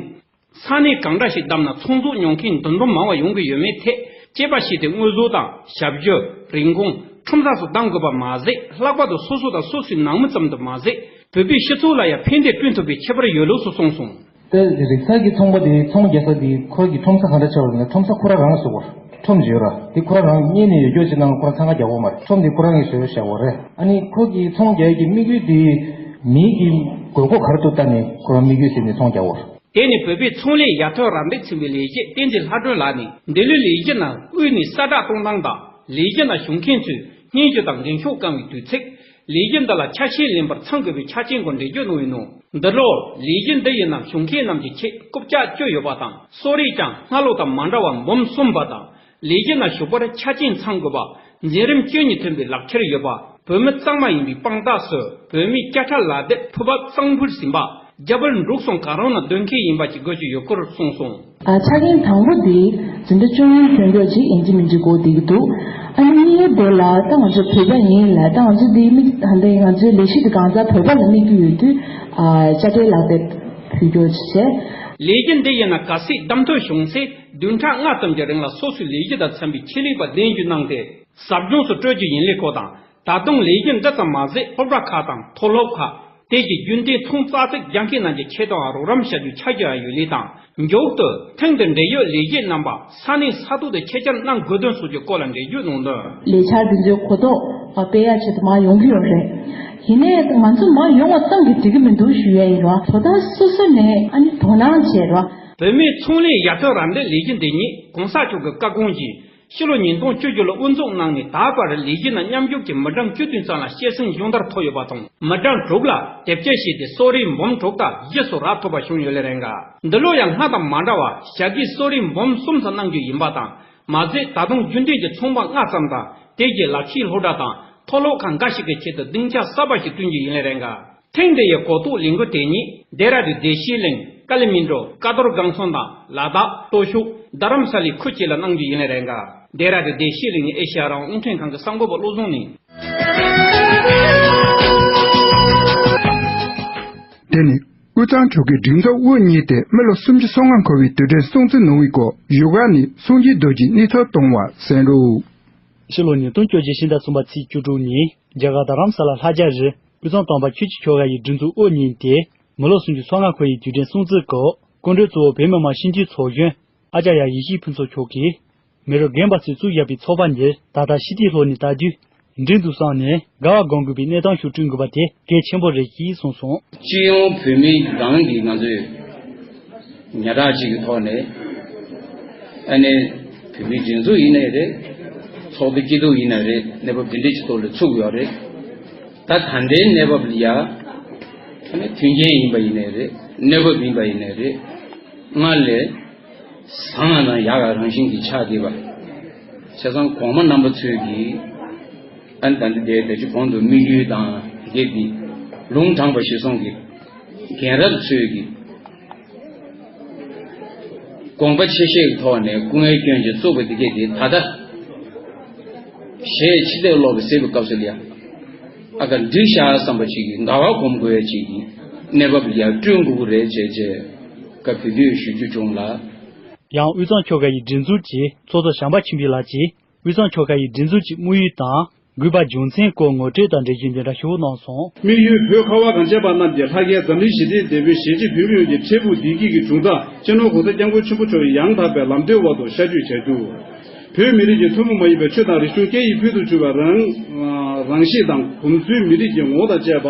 ས་གནས་གང་འདྲ་ཞིག་བདམས་ན་ཚོང་ཟོག་ཉོ་མཁན་འདུ་འཛོམས་མང་བ་ཡོང་གི་ཡོད་མེད་ཐད་དཔྱད་པ་བྱས་ཏེ་དངོས་ཟོག་དང་ཞབས་ཞུ། རིན་གོང་། ཁྲོམ་ས་སོགས་འདང་དགོས་པ་མ་ཟད། ལྷག་པར་དུ་སོ་སོ་དང་སོ་སོའི་ནང་མི་ཙམ་དུ་མ་ཟད། བོད་པའི་སྤྱི་ཚོགས་ལ་ཡང་ཕན་བདེ་བསྐྲུན་ཐུབ་པའི་ཁྱད་པར་ཡོད་ལུགས་སུ་གསུངས་སོང་། ད་རིག་གསར་གྱི་ཚོང་པ་དེ་ཚོང་རྒྱག་ས་དེ་ཁོ་གི་ཁྲོམ་ས་ག་འདྲ་ཆགས་པ་རེད་ན། ཁྲོམ་ས་ཁོ་རང་རང་བཟོ་བ། ཁྲོམ་བརྗོད་ར་དེ་ཁོ་རང་རང་གཉེར་ནས་ཡོད་རྒྱུ་ཅིག་ནང་ཁོ་རང་འཚང་ཁ་རྒྱག་གོ་མ་རེད། ཁྲོམ་དེ་ཁོ་རང་གིས་བཟོས་བཞག་པ་རེད། ཨ་ནི་ཁོ་གི་ཚོང་རྒྱག་ཡས་ཀྱི་དམིགས་ཡུལ་དེ་མི་གི་དགོས་མཁོ་ག་རེ་འདུག་ལྟ་ནས་ཁོ་རང་དམིགས་ཡུལ་ཟིན་ནས་ཚོང་རྒྱག་གོ། དེ་ནི་བོད་པའི་ཚོང་ལས་ཡར་ཐོན་རམ་འདེགས་ཚན་པའི་ལས་བྱེད་བསྟན་འཛིན་ལྷ་སྒྲོན་ལགས་ནས་འདི་ལོའི་ལས་གཞི་ནང་དབུས་ནས་གསལ་བསྒྲགས་གཏོང་སྟངས་དང་། ལས་གཞི་ནང་ཞུགས་མཁན་ཚོས་སྙན་ཞུ་དང་འགེངས་ཤོག་བཀང་བའི་དུས་ཚིགས། ལས་གཞི་འདི་ལ་ཆ་ཤས་ལེན་པར་ཚང་དགོས་པའི་ཆ་རྐྱེན་སྐོར་འགྲེལ་བརྗོད་གནང་བའི་ནང་། འདི་ལོར་ལས་གཞི་འདི་ཡི་ནང་ཞུགས་མཁན་རྣམས་ཀྱི་ཆེད་རྐུབ་ཀྱག་བཅུ་ཡོད་པ་དང་། གསོལ་རས་ཀྱང་སྔ་ལོ་དང་མ་འདྲ་བར་འབུམ་གསུམ་པ་དང་། ལས་གཞི་ནང་ཞུགས་པར་ཆ་རྐྱེན་ཚང་དགོས་པ། འཛིན་རིམ་བཅུ་གཉིས་ཐོན་པའི་ལག་ཁྱེར་ཡོད་པ། བོད་མི་གཙང་མ་ཡིན་པའི་དཔང་རྟགས་སུ་བོད་མིའི་དཔྱ་ཁྲལ་ལག་དེབ་ཕུད་པ་གཙང་ཕུད་ཟིན་པ། རྒྱ་བལ་འབྲུག་གསུམ་གང་རུང་ནང་སྡོད་མཁན་ཡིན་པ་བཅས་དགོས་ཀྱི་ཡོད་སྐོར་གསུངས་སོང་། ཨ། ཆ་རྐྱེན་དང་པོ་དེ་འཛིན་གྲྭ་བཅུ་གཉིས་ཐོན་ཀྱོག་ཅིག་ཡིན་གཅིག་མིན་གཅིག་དགོས་བསྡད་ཀྱི་འདུག་ཨ་ནི་གཉིས་པ་དེ་ལ་ད་ང་ཚོ་བོད་པ་ཡིན་ལ། ད་ང་ཚོ་འདི་མི་ད་ལྟ་ང་ཚོའི་ལས་གཞི་འདི་གང་ཟག་བོད་པ་ལ་དམིགས་ཀྱི་ཡོད་དུས། ཨ། དཔྱ་ཁྲལ་ལག་དེབ་ཕུལ་ཀྱོག་ཅིག་བྱས། ལས་གཞི་འདི་ཡིན་ན་གལ་སྲིད་བདམས་ཐོན་བྱུང་ཚེ་བདུན་ཕྲག་ལྔ་ཙམ་གྱི་རིང་ལ་སོ་སོའི་ལས་གཞི་དང་འཚམ་པའི་ཆེད་ལས་པ་གདན་ཞུ་གནང་སྟེ་ཟབ་སྦྱོང་སོགས་སྤྲོད་རྒྱུ་ཡིན་ལས་ཁོ་དང་། ད་དུང་ལས་གཞི་འདི་ཙམ་མ་ཟད་སློབ་གྲྭ་ཁག་དང་མཐོ་སློབ་ཁག་དེ་གའི་རྒྱུན་གཏན་ཚོང་རྩ་ཚིག་རྒྱག་མཁན་རྣམས་ཀྱི་ཆེད་དུའང་རོགས་རམ་བྱ་རྒྱུའི་ཆ་རྒྱུས་ཡང་ཡོད་ལུགས་དང་། མཇུག་ཏུ་ཐེངས་འདིར་འབྲེལ་ཡོད་ལས་བྱེད་རྣམ་པ་ས་གནས་ས་ཐོག་ཏུ་ཆེད་བཅར་གནང་དགོས་དོན་སོགས་ཀྱི་སྐོར་ལ་འགྲེལ་བརྗོད་གནང་དོན། ལས་འཆར་འདི་ཚོའི་གོ་རྟོགས་སྤེལ་ཡག་ཆེད་དུ་མར་ཡོང་གི་ཡོད་རེད། ཡིན་ནའི་ང་ཚོ་མར་ཡོང་བ་ཙམ་གྱིས་འགྲིག་གི་མི་འདུག་ཞུ་ཡ་ཡིན་ར། བོད་དོན་སོ་སོ་ནས་ཨ་ནི་དོ་སྣང་བྱེད་ར། བོད་མིའི་ཚོང་ལས་ཡར་ཐོན་རམ་འདེགས་ལས་གཞི་འདི་ཉིད་གོང་ས་མཆོག་གི་བཀའ་དགོངས་བཞིན། ཕྱི་ལོ་ཉིས་སྟོང་བཅུ་བཅུ་ལ་དབུ་འཛུགས་གནང་ནས་ད་བར་ལས་གཞི་ནང་མཉམ་ཞུགས་ཀྱི་མི་གྲངས་བཅུ་བདུན་ཙམ་ལ་སྐྱེད་སྲིང་སྦྱོང་བརྡར་ཐོབ་ཡོད་པ་དང་། མི་གྲངས་དྲུག་ལ་དེབ་སྐྱེལ་བྱས་ཏེ་གསོལ་རས་འབུམ་དྲུག་དང་བཞི་སོགས་རག་ཐུབ་པ་བྱུང་ཡོད་ལེ་རེད་འགའ། འདི་ལོ་ཡང་སྔར་དང་མ་འདྲ་བར་ཞྭ་གིས་གསོལ་རས་འབུམ་གསུམ་ཙམ་གནང་རྒྱུ་ཡིན་པ་དང་། མ་ཟད་ད་དུང་རྒྱུན་ལྡན་གྱི་ཚོང་པ་ལྔ་ཙམ་དང་དེ་རྗེས་ལག་ཤེས་སློབ་གྲྭ་དང་མཐོ་སློབ་ཁག་འགའ་ཞིག་གི་ཆེད་དུ་སྡིངས་ཆ་གསར་པ་ཞིག་བསྐྲུན་རྒྱུ་ཡིན་ལེ་རེད་འགའ། ཐེངས་འདི་ཡི་གོ་རྟོགས་ལས་འགུལ་དེ་ཉིད་ལྡེ་ར་ལྡུན་བདེ་སྐྱིད་གླིང་། ཀ་ལི་མན་གྲོ། ཀ་རྡོར་སྒང་ཚང་དང་ལ་དྭགས་སྟོད་ཕྱོགས་རྡ་རམ་ས་ལའི་ཁུལ་བཅས་ལ་གནང་རྒྱུ་ཡིན་ལེ་རེད་འགའ། ལྡེ་ར་ལྡུན་བདེ་སྐྱིད་གླིང་ནས་ཨེ་ཤེ་ཡ་རང་དབང་རླུང་འཕྲིན་ཁང་གི་གསར་འགོད་པ་བློ་བཟང་ནས། དེ་ནི་དབུས་གཙང་ཆོལ་ཁའི་སྒྲིག་འཛུགས་དབུ་བརྙེས་ཏེ་མི་ལོ་སུམ་ཅུ་སོ་ལྔ་འཁོར་བའི་དུས་དྲན་སྲུང་བརྩི་གནང་བའི་སྐོར་བཞུགས་སྒར་ནས་སངས་རྒྱས་རྡོ་རྗེས་གནས་ཚུལ་བཏང་བ་གསན་རོགས། ཕྱི་ལོ་ཉིས་སྟོང་བཅོ་བརྒྱད་ཕྱི་ཟླ་གསུམ་པ་ཚེས་བཅུ་དྲུག་ཉིན་རྒྱ་གར་རྡ་རམ་ས་ལ་ལྷ་རྒྱལ་རི་དབུས་གཙང་སྟོན་པ་ཆོས་ཀྱི་ཆོལ་ཁ་ཡི་སྒྲིག་འཛུགས་དབུ་བརྙེས་ཏེ་མི་ལོ་སུམ་ཅུ་སོ་ལྔ་འཁོར་བའི་དུས་དྲན་སྲུང་བརྩིའི་སྐོར་སྐུ་མགྲོན་གཙོ་བོ་བོད་མི་མང་སྤྱི་འཐུས་ཚོགས་གཞོན་ཨ་ཅཱརྱ་ཡེ་ཤེས་ཕུན་ཚོགས་མཆོག་གིས་མི་རབས་རྒན་པ་ཚོས་བཙུགས་བཞག་པའི་ཚོགས་པ་འདིར་ད་ལྟ་ཕྱི་དྲིལ་ལྷོ་ནས་ལྟ་དུས་འགྲིག་འདུག་བསམ་ནས་དགའ་བ་སྒོམ་དགོས་པའི་གནས་སྟངས་ཤིག་བསྐྲུན་དགོས་པ་དེ་གལ་ཆེན་པོ་རེད་ཅེས་གསུངས་སོང་། སྤྱི་ཡོངས་བོད་མི་རང་གིས་ང་ཚོས་ཉག་ཕྲ་ཅིག་གི་ཐོག་ནས་ཨ་ནི་བོད་མིའི་སྒྲིག་འཛུགས་ཡིན་ནའི་རེད། ཚོགས་སྡེ་སྐྱིད་སྡུག་ཡིན་ན་རེད། གནས་བབ་འདི་འདྲ་ཅིག་ཐོག་ལ་ཚུགས་ཡོད་རེད། ད་ད་ལྟའི་གནས་བབ་ལ་ཡ་ཨ་ནི་མཐུན་རྐྱེན་ཡིན་པ་ཡིན་ནའི་རེད། གནས་བབ་ཡིན་པ་ཡིན་ནའི་རེད། སྔར་ལས་བཟང་ང་ན་ཡག་ག་རང་བཞིན་གྱིས་ཆགས་བསྡད་པ། བྱས་ཙང་གོང་མ་རྣམ་པ་ཚོས་ཀྱིས་ཨ་ནི་ད་ལྟ་དེ་ད་ཅི་གོང་དུ་དམིགས་ཡུལ་དང་དེ་འདི་ལུང་དྲངས་པ་གཞིར་བཟུང་གིས་རྒན་རབས་ཚོས་ཀྱིས་དགོངས་པ་ཆེ་བཞེས་ཀྱི་ཐོག་ནས་སྐུ་ངལ་བསྐྱོན་གྱི་བཙུགས་པ་དེ་གས་དེ་ད་ལྟ་གཞས་ཕྱི་བལྟས་ཀློག་པའི་ཟེར་བའི་སྐབས་སུ་ལ་ཡ་ཨ་ཀ་འགྲིག་ཤག་བསམ་པ་ཞིག་གིས་དགའ་བ་སྒོམ་དགོས་ཡ་ཅིག་ཡིན། གནས་བབ་ཡར་བསྐྲུན་དགོས་ཀྱི་རེད་ཅེས་བྱས་སྐབས་དེ་དུས་ཞུ་རྒྱུ་བྱུང་ལ། ཡང་དབུས་གཙང་ཆོལ་ཁ་ཡི་སྒྲིག་འཛུགས་ཀྱི་ཚོགས་གཙོ་བྱམས་པ་ཆོས་འཕེལ་ལགས་ཀྱིས། དབུས་གཙང་ཆོལ་ཁ་ཡི་སྒྲིག་འཛུགས་ཀྱི་དམིགས་ཡུལ་དང་དགོས་པ་རྒྱུ་མཚན་སྐོར་ངོ་སྤྲོད་དང་འབྲེལ་གྱི་འདི་འདྲ་ཞུ་གནང་སོང་། དམིགས་ཡུལ་བོད་ཁ་བ་གངས་ཅན་པ་རྣམས་ཀྱི་ལྷ་སྐལ་འཛམ་གླིང་ཞི་བདེའི་འབྲས་བུ་གཞིས་བྱེས་བོད་མི་ཡོངས་ཀྱི་འཕྲལ་ཕུགས་བདེ་སྐྱིད་ཀྱི་འབྱུང་རྩ་སྤྱི་ནོར་གོང་ས་སྐྱབས་མགོན་ཆེན་པོ་མཆོག་གི་ཡང་དག་པའི་ལམ་སྟོན་འོག་ཏུ་ཤར་བསྐྱོད་བྱ་རྒྱུ། བོད་མི་རིགས་ཀྱི་ཐུན་མོང་མ་ཡིན་པའི་ཆོས་དང་རིག་གཞུང་སྐད་ཡིག་ཕུལ་དུ་བྱུང་བའི་རང་རང་གཤིས་དང་གོམས་ཚུལ་མི་རིགས་ཀྱི་ངོ་བོ་དང་བཅས་པ་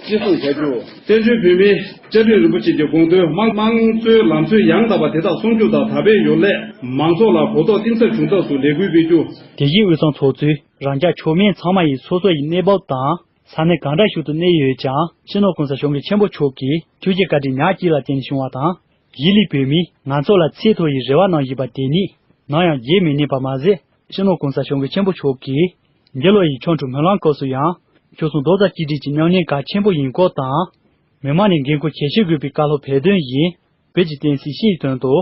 གཅེས་སྲུང་བྱ་རྒྱུ། བཙན་བྱོལ་བོད་མིའི་བཅའ་ཁྲིམས་རིན་པོ་ཆེ་གི་དགོངས་དོན་དམངས་དམངས་གཙོའི་ལམ་སྲོལ་ཡང་དག་པ་དེ་དག་སྲུང་སྐྱོབ་དང་དར་སྤེལ་ཡོང་སླད་མང་ཚོགས་ལ་གོ་རྟོགས་གཏིང་ཟབ་བྱུང་ཐབས་སུ་ལས་འགུལ་སྤེལ་རྒྱུ། དེ་བཞིན་དབུས་གཙང་ཚོགས་གཙོས་རང་ཅག་ཆོས་མེད་ཚང་མ་ཡི་སོ་སོ་ཡི་གནས་བབ་དང་ས་གནས་གང་འདྲ་ཞིག་ཏུ་གནས་ཡོད་ཀྱང་སྤྱི་ནོར་གོང་ས་སྐྱབས་མགོན་ཆེན་པོ་མཆོག་གིས་ཐུགས་རྗེ་བཀའ་དྲིན་ཉག་གཅིག་ལ་བརྟེན་ནས་བྱུང་བ་དང་། གཞིས་ལུས་བོད་མིས་ང་ཚོ་ལ་ཚད་མཐོ་ཡི་རེ་བ་གནང་བཞིན་པ་དེ་ནི་ནམ་ཡང་བརྗེད་མི་ནུས་པ་མ་ཟད། སྤྱི་ནོར་གོང་ས་སྐྱབས་མགོན་ཆེན་པོ་མཆོག་གིས་འདི་ལོ་ཡི་ཆོ་འཕྲུལ་སྨོན་ལམ་སྐབས་སུ་ཡང་ཁྱོད་ཚོ་རྡོག་རྩ་གཅིག་སྒྲིལ་གྱི་མཉམ་ལས་གལ་ཆེན་པོ་ཡིན་སྐོར་དང་། མི་མང་ནས་འགན་འཁུར་གལ་ཆེ་དགོས་པའི་བཀའ་སློབ་འབད་བརྩོན་བཞིན་བོད་ཀྱི་བསྟན་སྲིད་སྤྱི་ཡི་དོན་དུ་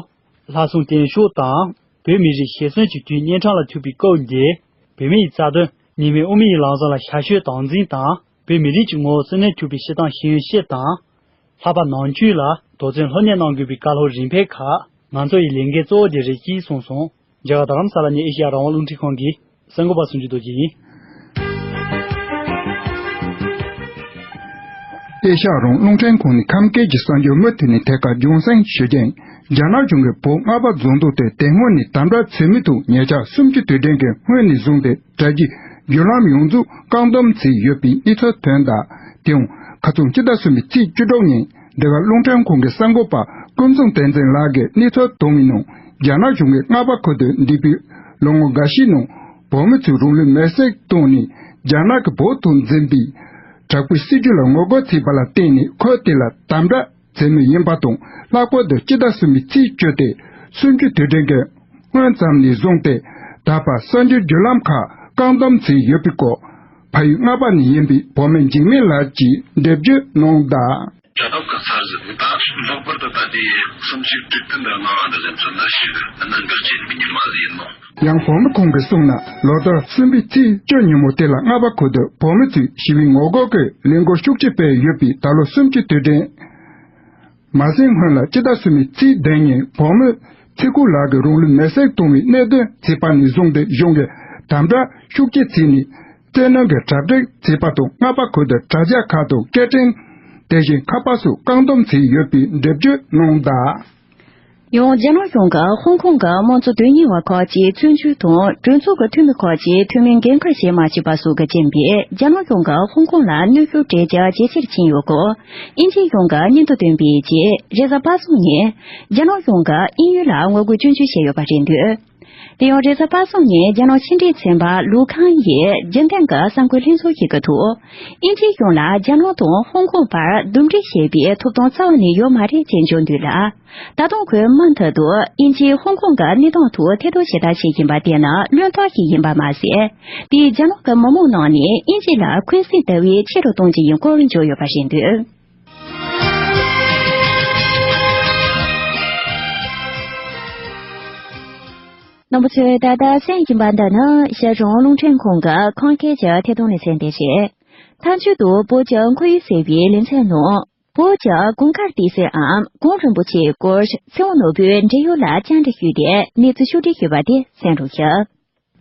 ལྷག་བསམ་བརྟན་ཤུགས་དང་བོད་མི་རིགས་ཞེ་བརྩོན་གྱི་དུས་གཉན་འཕྲང་ལ་ཐུག་པའི་སྐབས་འདིར་བོད་མི་ཡི་རྩ་དོན་གཉིས་སྨན་དབུ་མའི་ལམ་བཟང་ལ་ཞབས་ཞུའི་དམ་འཛིན་དང་བོད་མི་རིགས་ཀྱི་ངོ་བོ་གསོན་གནས་ཐུབ་པའི་སྤྱི་བཏང་ཤེས་ཡོན་སྤྱི་དང་། ལྷག་པར་ནང་ཆོས་ལ་དོགས་ཟོན་ལྷུར་གནས་གནང་དགོས་པའི་བཀའ་སློབ་རིམ་པས་ཁག་ང་ཚོ་ཡི་ལས་འགན་གཙོ་བོ་དེ་རེད་ཅེས་གསུངས་སོང་། རྒྱ་གར་རྡ་རམ་ས་ལ་ནས་ཨེ་ཤ་ཡ་རང་དབང་རླུང་འཕྲིན་ཁང་གི་གསར་འགོད་པ་སུ་འཇུ་རྡོ་རྗེ་ཡིན། ཨེ་ཤ་ཡ་རང་དབང་རླུང་འཕྲིན་ཁང་ནས་ཁམས་སྐད་ཀྱི་གསར་འགྱུར་མུ་མཐུད་ནས་ཐད་ཀར་རྒྱང་སྲིང་ཞུ་རྒྱུ་ཡིན། རྒྱ་ནག་གཞུང་གིས་བོད་མངའ་བདག་རྫོང་དུ་དེ་དེ་སྔོན་ནས་དམ་དྲག་བྱེད་མུས་དང་ཉེ་ཆར་གསུམ་བཅུའི་དུས་དྲན་གྱི་སྔོན་ནས་བཟུང་སྟེ་དྲ་རྒྱའི་བརྒྱུད་ལམ་ཡོངས་རྫོགས་བཀག་སྡོམ་བྱས་ཡོད་པའི་གནས་ཚུལ་ཐོན་གདའ། དེའང་ཁ་སང་སྤྱི་ཟླ་གསུམ་པའི་ཚེས་བཅུ་དྲུག་ཉིན་འདི་ག་རླུང་འཕྲིན་ཁང་གི་གསར་འགོད་པ་ཀུན་བཟང་བསྟན་འཛིན་ལགས་ཀྱིས་གནས་ཚུལ་བཏོན་པའི་ནང་རྒྱ་ནག་གཞུང་གིས་མངའ་བདག་ཁུལ་དུ་འདས་པའི་ལོ་ངོ་འགའ་ཤས་ནང་བོད་མི་ཚོས་རང་ལུས་མེར་སྲེག་བཏང་ནས་རྒྱ་ནག་གིས་བོད་ཐོག་འཛིན་པའི་དྲག་པོའི་སྲིད་ཇུས་ལ་ངོ་རྒོལ་བྱས་པ་ལ་བརྟེན་ནས་ཁུལ་དེ་ལ་དམ་དྲག་བྱེད་མུས་ཡིན་པ་དང་། ལྷག་པར་དུ་སྤྱི་ཟླ་གསུམ་པའི་ཚེས་བཅུ་སྟེ་གསུམ་བཅུའི་དུས་དྲན་གྱི་སྔོན་ཙམ་ནས་བཟུང་སྟེ་ད་བར་གསར་འགྱུར་བརྒྱུད་ལམ་ཁག་བཀག་སྡོམ་བྱས་ཡོད་པའི་སྐོར་ཕ་ཡུལ་རྔ་པ་ནས་ཡིན་པའི་བོད་མི་འཇིགས་མེད་ལགས་ཀྱིས་འགྲེལ་བརྗོད་གནང་གདའ། རྒྱལ་ཁབ་ཀྱི་ཚར་ཟིན་ད་ལྷག་པར་དུ་ད་ལྟའི་གསུམ་བཅུའི་དུས་སྟོན་དང་ལྔ་བ་འདི་ལ་མཚོན་ན་ཞིག་གནད་འགག་ཆེ་བའི་ཉི་མ་ཟིག་ཡིན་ནོ། ཡང་བོད་མི་ཁོང་གིས་གསུངས་ན་ལོ་ལྟར་གསུམ་པའི་ཚེས་བཅུ་ཉིན་མོ་དེ་ལ་རྔ་པ་ཁུལ་དུ་བོད་མི་ཚོས་ཞི་བའི་ངོ་རྒོལ་གྱི་ལས་འགུལ་ཤུགས་ཆེ་སྤེལ་ཡོད་པས་ད་ལོ་གསུམ་བཅུའི་དུས་དྲན་མ་ཟིན་སྔོན་ལ་སྤྱི་ཟླ་གསུམ་པའི་ཚེས་བདུན་ཉིན་བོད་མི་ཚེ་སྐུ་ལགས་ཀྱིས་རང་ལུས་མེར་སྲེག་བཏང་བའི་གནད་དོན་ཐོས་པ་ནས་བཟུང་སྟེ་གཞུང་གིས་དམ་དྲག་ཤུགས་ཆེ་བྱས་ནས་བཙན་གནོན་གྱི་གྲ་སྒྲིག་བྱས་པ་དང་རྔ་པ་ཁུལ་དུ་དྲ་རྒྱ་ཁག་དང་སྐད་འཕྲིན་དེ་བཞིན་ཁ་པར་སོགས་བཀག་སྡོམ་བྱས་ཡོད་པའི་འགྲེལ་བརྗོད་གནང་གདའ། ཡང་རྒྱ་ནག་གཞུང་གིས་ཧོང་ཀོང་གི་དམངས་གཙོ་དོན་གཉེར་བ་ཁག་ཅིག་བཙོན་འཇུག་དང་གྲོས་ཚོགས་ཀྱི་འཐུས་མི་ཁག་ཅིག་འཐུས་མི་འགན་འཁུར་བྱེད་མ་བཅུག་པ་སོགས་ཀྱི་རྐྱེན་པས་རྒྱ་ནག་གཞུང་གིས་ཧོང་ཀོང་ལ་གནོན་ཤུགས་སྤྲད་རྒྱུ་ཇེ་ཆེར་ཕྱིན་ཡོད་སྐོར། དབྱིན་ཇིའི་གཞུང་གིས་སྙན་ཐོ་བཏོན་པའི་རྗེས་རེས་གཟའ་པ་སངས་ཉིན་རྒྱ་ནག་གཞུང་གིས་དབྱིན་ཡུལ་ལ་ངོ་རྒོལ་སྐྱོན་བརྗོད་བྱས་ཡོད་པ་རེད་འདུག་དེ་ཡང་རེས་གཟའ་པ་སངས་ཉིན་རྒྱ་ནག་ཕྱི་འབྲེལ་ཚན་པ་ལུའུ་ཁང་ཡིས་རྒྱུན་ལྡན་གྱི་གསར་འགོད་ལྷན་ཚོགས་ཤིག་གི་ཐོག་དབྱིན་ཇིའི་གཞུང་ལ་རྒྱ་ནག་དང་ཧོང་ཀོང་བར་འདུམ་འགྲིག་བྱེད་པའི་ཐོབ་ཐང་རྩ་བ་ནས་ཡོད་མ་རེད་ཅེས་འཇོག་འདུག་ལ། ད་དུང་ཁོས་མུ་མཐུད་དུ་དབྱིན་ཇིས་ཧོང་ཀོང་གི་གནས་སྟངས་ཐོག་ཐེ་གཏོགས་བྱེད་ཐབས་བྱེད་བཞིན་པ་དེ་ནི་བློན་རྟགས་ཤིག་ཡིན་པ་མ་ཟད། དེས་རྒྱ་ནག་གི་མི་མང་ནང་ནས་དབྱིན་ཇི་ལ་འཁོན་སེམས་ལྟ་བུའི་ཆེ་རུ་གཏོང་རྒྱུ་ཡིན་སྐོར་བརྗོད་ཡོད་པ་རེད་འདུག་རྣམ་པ་ཚོས་ད་ལྟ་གསན་བཞིན་པ་འདི་ནི་རྒྱ་གར་རླུང་འཕྲིན་ཁང་གི་ཁམས་སྐད་ཀྱི་ཐད་གཏོང་ལེ་ཚན་དེ་རེད། མཐའ་མཇུག་ཏུ་བོད་ཀྱི་ཁོར་ཡུག་ཟེར་བའི་ལེ་ཚན་ནང་། བོད་ཀྱི་གངས་དཀར་ཏི་སེའམ་གངས་རིན་པོ་ཆེའི་སྐོར་ཚེ་དབང་ནོར་བུས་འབྲེལ་ཡོད་ལ་བཅར་འདྲི་ཞུས་ཏེ་གནས་ཚུལ་ཕྱོགས་བསྒྲིགས་ཞུས་པ་དེ་གསན་རོགས་ཞུ།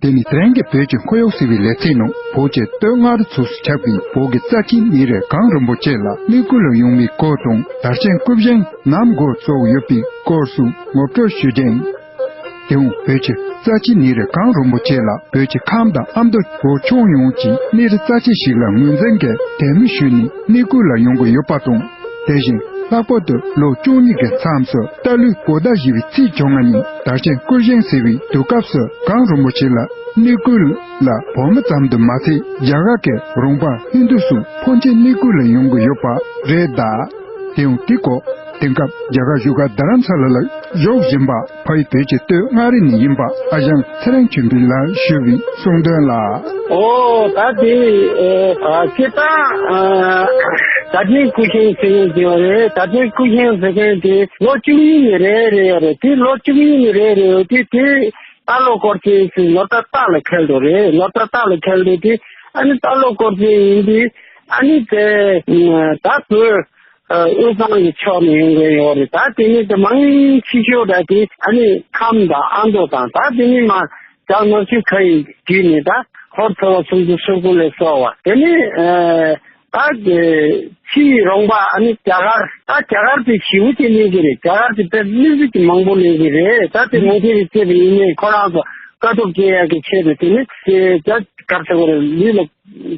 དེ་ནི་དེ་རིང་གི་བོད་ཀྱི་ཁོར་ཡུག་ཟེར་བའི་ལེ་ཚན་ནང་བོད་ཀྱི་སྟོད་མངའ་རིས་ཚོགས་སུ་ཆགས་པའི་བོད་ཀྱི་རྩ་ཆེའི་གནས་རི་གངས་རིན་པོ་ཆེ་ལ་གནས་སྐོར་ལ་ཡོང་བའི་སྐོར་དང་དར་ཆེན་སྐུ་བཞེངས་ནམ་འགོ་བཙུགས་ཡོད་པའི་སྐོར་སོགས་ངོ་སྤྲོད་ཞུ་རྒྱུ་ཡིན། དེའང་བོད་ཀྱི་རྩ་ཆེའི་གནས་རི་གངས་རིན་པོ་ཆེ་ལ་བོད་ཀྱི་ཁམས་དང་ཨ་མདོ་བོད་ཁྱོན་ཡོངས་ཀྱི་གནས་རི་རྩ་ཆེ་ཞིག་ལ་ངོས་འཛིན་གྱིས་དད་མོས་ཞུས་ནས་གནས་སྐོར་ལ་ཡོང་གི་ཡོད་པ་དང་། དེ་བཞིན་ལྷག་པར་དུ་ལོ་བཅུ་གཉིས་ཀྱི་མཚམས་སུ་རྟ་ལོའི་བོད་ཟླ་བཞི་པའི་ཚེས་བཅོ་ལྔ་ཉིན་དར་ཆེན་སྐུ་བཞེངས་ཟེར་བའི་དུས་སྐབས་སུ་གངས་རིན་པོ་ཆེ་ལ་གནས་སྐོར་ལ་བོད་མི་ཙམ་དུ་མ་ཟད་རྒྱ་གར་གྱི་རོང་པ་ཧིན་རྡུ་སོགས་ཕོན་ཆེ་གནས་སྐོར་ལ་ཡོང་གི་ཡོད་པ་རེད་གདའ། དེ་ཡང་དེའི་སྐོར་དེང་སྐབས་རྒྱ་གར་བཞུགས་སྒར་རྡ་རམ་ས་ལ་ལ་བཞུགས་བཞིན་པ་ཕ་ཡུལ་བོད་ཀྱི་སྟོད་མངའ་རིས་ནས་ཡིན་པ་ཨ་ཞང་ཚེ་རིང་ཆོས་འཕེལ་ལགས་ཞུ་བའི་གསུང་དོན་ལ། ཨོ་ད་དེ་ཨ་སྐད་གྲགས་ཨ་དར་ཆེན་སྐུ་བཞེངས་ཟེར་མཁན་དེ་ཡོད་རེད། དར་ཆེན་སྐུ་བཞེངས་ཟེར་མཁན་དེ་ལོ་བཅུ་གཉིས་ནས་རེ་རེ་ཡོད་རེད། དེ་ལོ་བཅུ་གཉིས་ནས་རེ་རེ་ཡོད་དེ་དེ་རྟ་ལོ་སྐོར་ཆེན་ཟེར་ནོར་རྟ་སྟག་ལ་འཁེལ་འགྲོ་རེད། ནོར་རྟ་སྟག་ལ་འཁེལ་འགྲོ་དེ་ཨ་ནི་རྟ་ལོ་སྐོར་ཆེན་ཡིན་དེ་ཨ་ནི་དེ་ད་བོད། དབུས་གཙང་གི་ཕྱོགས་ནས་ཡོང་གི་ཡོད་རེད། ད་དེ་ནས་དེ་མང་ཆེ་ཤོས་ད་དེ་ཨ་ནི་ཁམས་དང་ཨ་མདོ་དང་ད་དེ་ནས་མ་བྱང་ནུབ་ཕྱོགས་ཁ་ཡི་བརྒྱུད་ནས་ད་ཧོར་ཚོ་བ་སུམ་ཅུ་སོ་དགུ་ལ་སོགས་པ་དེ་ནས་ད་དེ་ཕྱིའི་རོང་པ་ཨ་ནི་རྒྱ་གར་ད་རྒྱ་གར་དེ་ཞེ་པོ་ཅིག་གནས་ཀྱི་རེད། རྒྱ་གར་དེ་དཔེ་མི་སྲིད་ཀྱི་མང་པོ་གནས་ཀྱི་རེད། ད་དེ་མང་ཆེ་བའི་ཚེ་བའི་ཡིན་ནའི་ཁོ་རང་ཚོ་དཀའ་སྡུག་སྤྱད་ཡག་གི་ཆེད་དུ་དེ་ནི་དེ་ད་གར་ཚོ་བ་རེད། ལུས་ལ་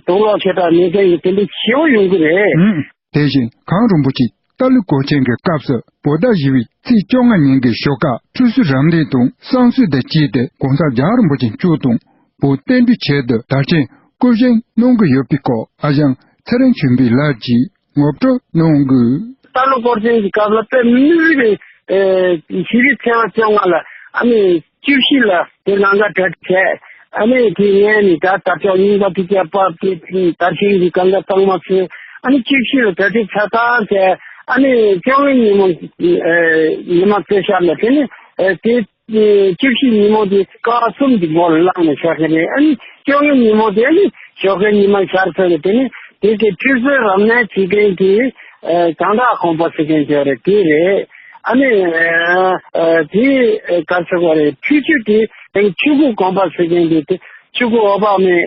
དུག་ལོག་ཆེ་དྲགས་མེད་མཁན་གྱི་དེ་འདྲ་ཞེ་པོ་ཡོང་གི་རེད། ཨང་། དེ་བཞིན་གངས་རིན་པོ་ཆེ་རྟ་ལོ་སྐོར་ཆེན་གྱི་སྐབས་སུ་བོད་ཟླ་བཞི་པའི་ཚེས་བཅོ་ལྔ་ཉིན་གྱི་ཞོགས་ཀ་ཁྲུས་གསོལ་རབ་གནས་དང་བསང་གསོལ་དང་བཅས་ཏེ་༸གོང་ས་༸རྒྱལ་བ་རིན་པོ་ཆེ་མཆོག་དང་བོད་བསྟན་འགྲོའི་ཆེད་དུ་དར་ཆེན་སྐུ་བཞེངས་གནང་གི་ཡོད་པའི་སྐོར་ཨ་ཞང་ཚེ་རིང་ཆོས་འཕེལ་ལགས་ཀྱིས་ངོ་སྤྲོད་གནང་གི། རྟ་ལོ་སྐོར་ཆེན་གྱི་སྐབས་ལ་དཔེ་མི་སྲིད་པའི་ཞི་བདེ་ཚེས་པ་བཅོ་ལྔ་ལ་ཨ་ནི་བཅུ་བཞི་ལ་དེ་གང་ག་གྲ་སྒྲིག་བྱས། ཨ་ནི་དེ་ངས་ནི་ད་དར་ལྕོག་རྙིང་པ་དེ་བཅས་པ་དེ་དར་ཆེན་གྱི་གང་ག་གཙང་མ་བཟོས། ཨ་ནི་བཅུ་བཞི་ལ་གྲ་སྒྲིག་ཆ་ཚང་བྱས། ཨ་ནི་བཅོ་ལྔའི་ཉིན་མོ་ཉི་མ་རྩེ་ཤར་ལ་དེ་ནི་དེ་བཅུ་བཞི་ཉིན་མོ་དེ་སྐར་གསུམ་གྱི་འགོར་བརླག་ནས་བཞག་གི་རེད། ཨ་ནི་བཅོ་ལྔའི་ཉིན་མོ་དེ་ནི་ཞོགས་ཀའི་ཉི་མ་ཤར་ཚར་རེད། དེ་ནི་དེ་གའི་ཁྲུས་གསོལ་རབ་གནས་བྱེད་མཁན་དེ་བྱང་བདག་དགོན་པ་ཟེར་མཁན་དེ་རེད། དེ་རེད། ཨ་ནི་དེ་ག་ཚོད་ག་རེད། ཁྲུས་ཆུ་དེ་ཆུ་ཁུག་དགོན་པ་ཟེར་མཁན་དེ་དེ་ཆུ་ཁུག་འོད་དཔག་མེད་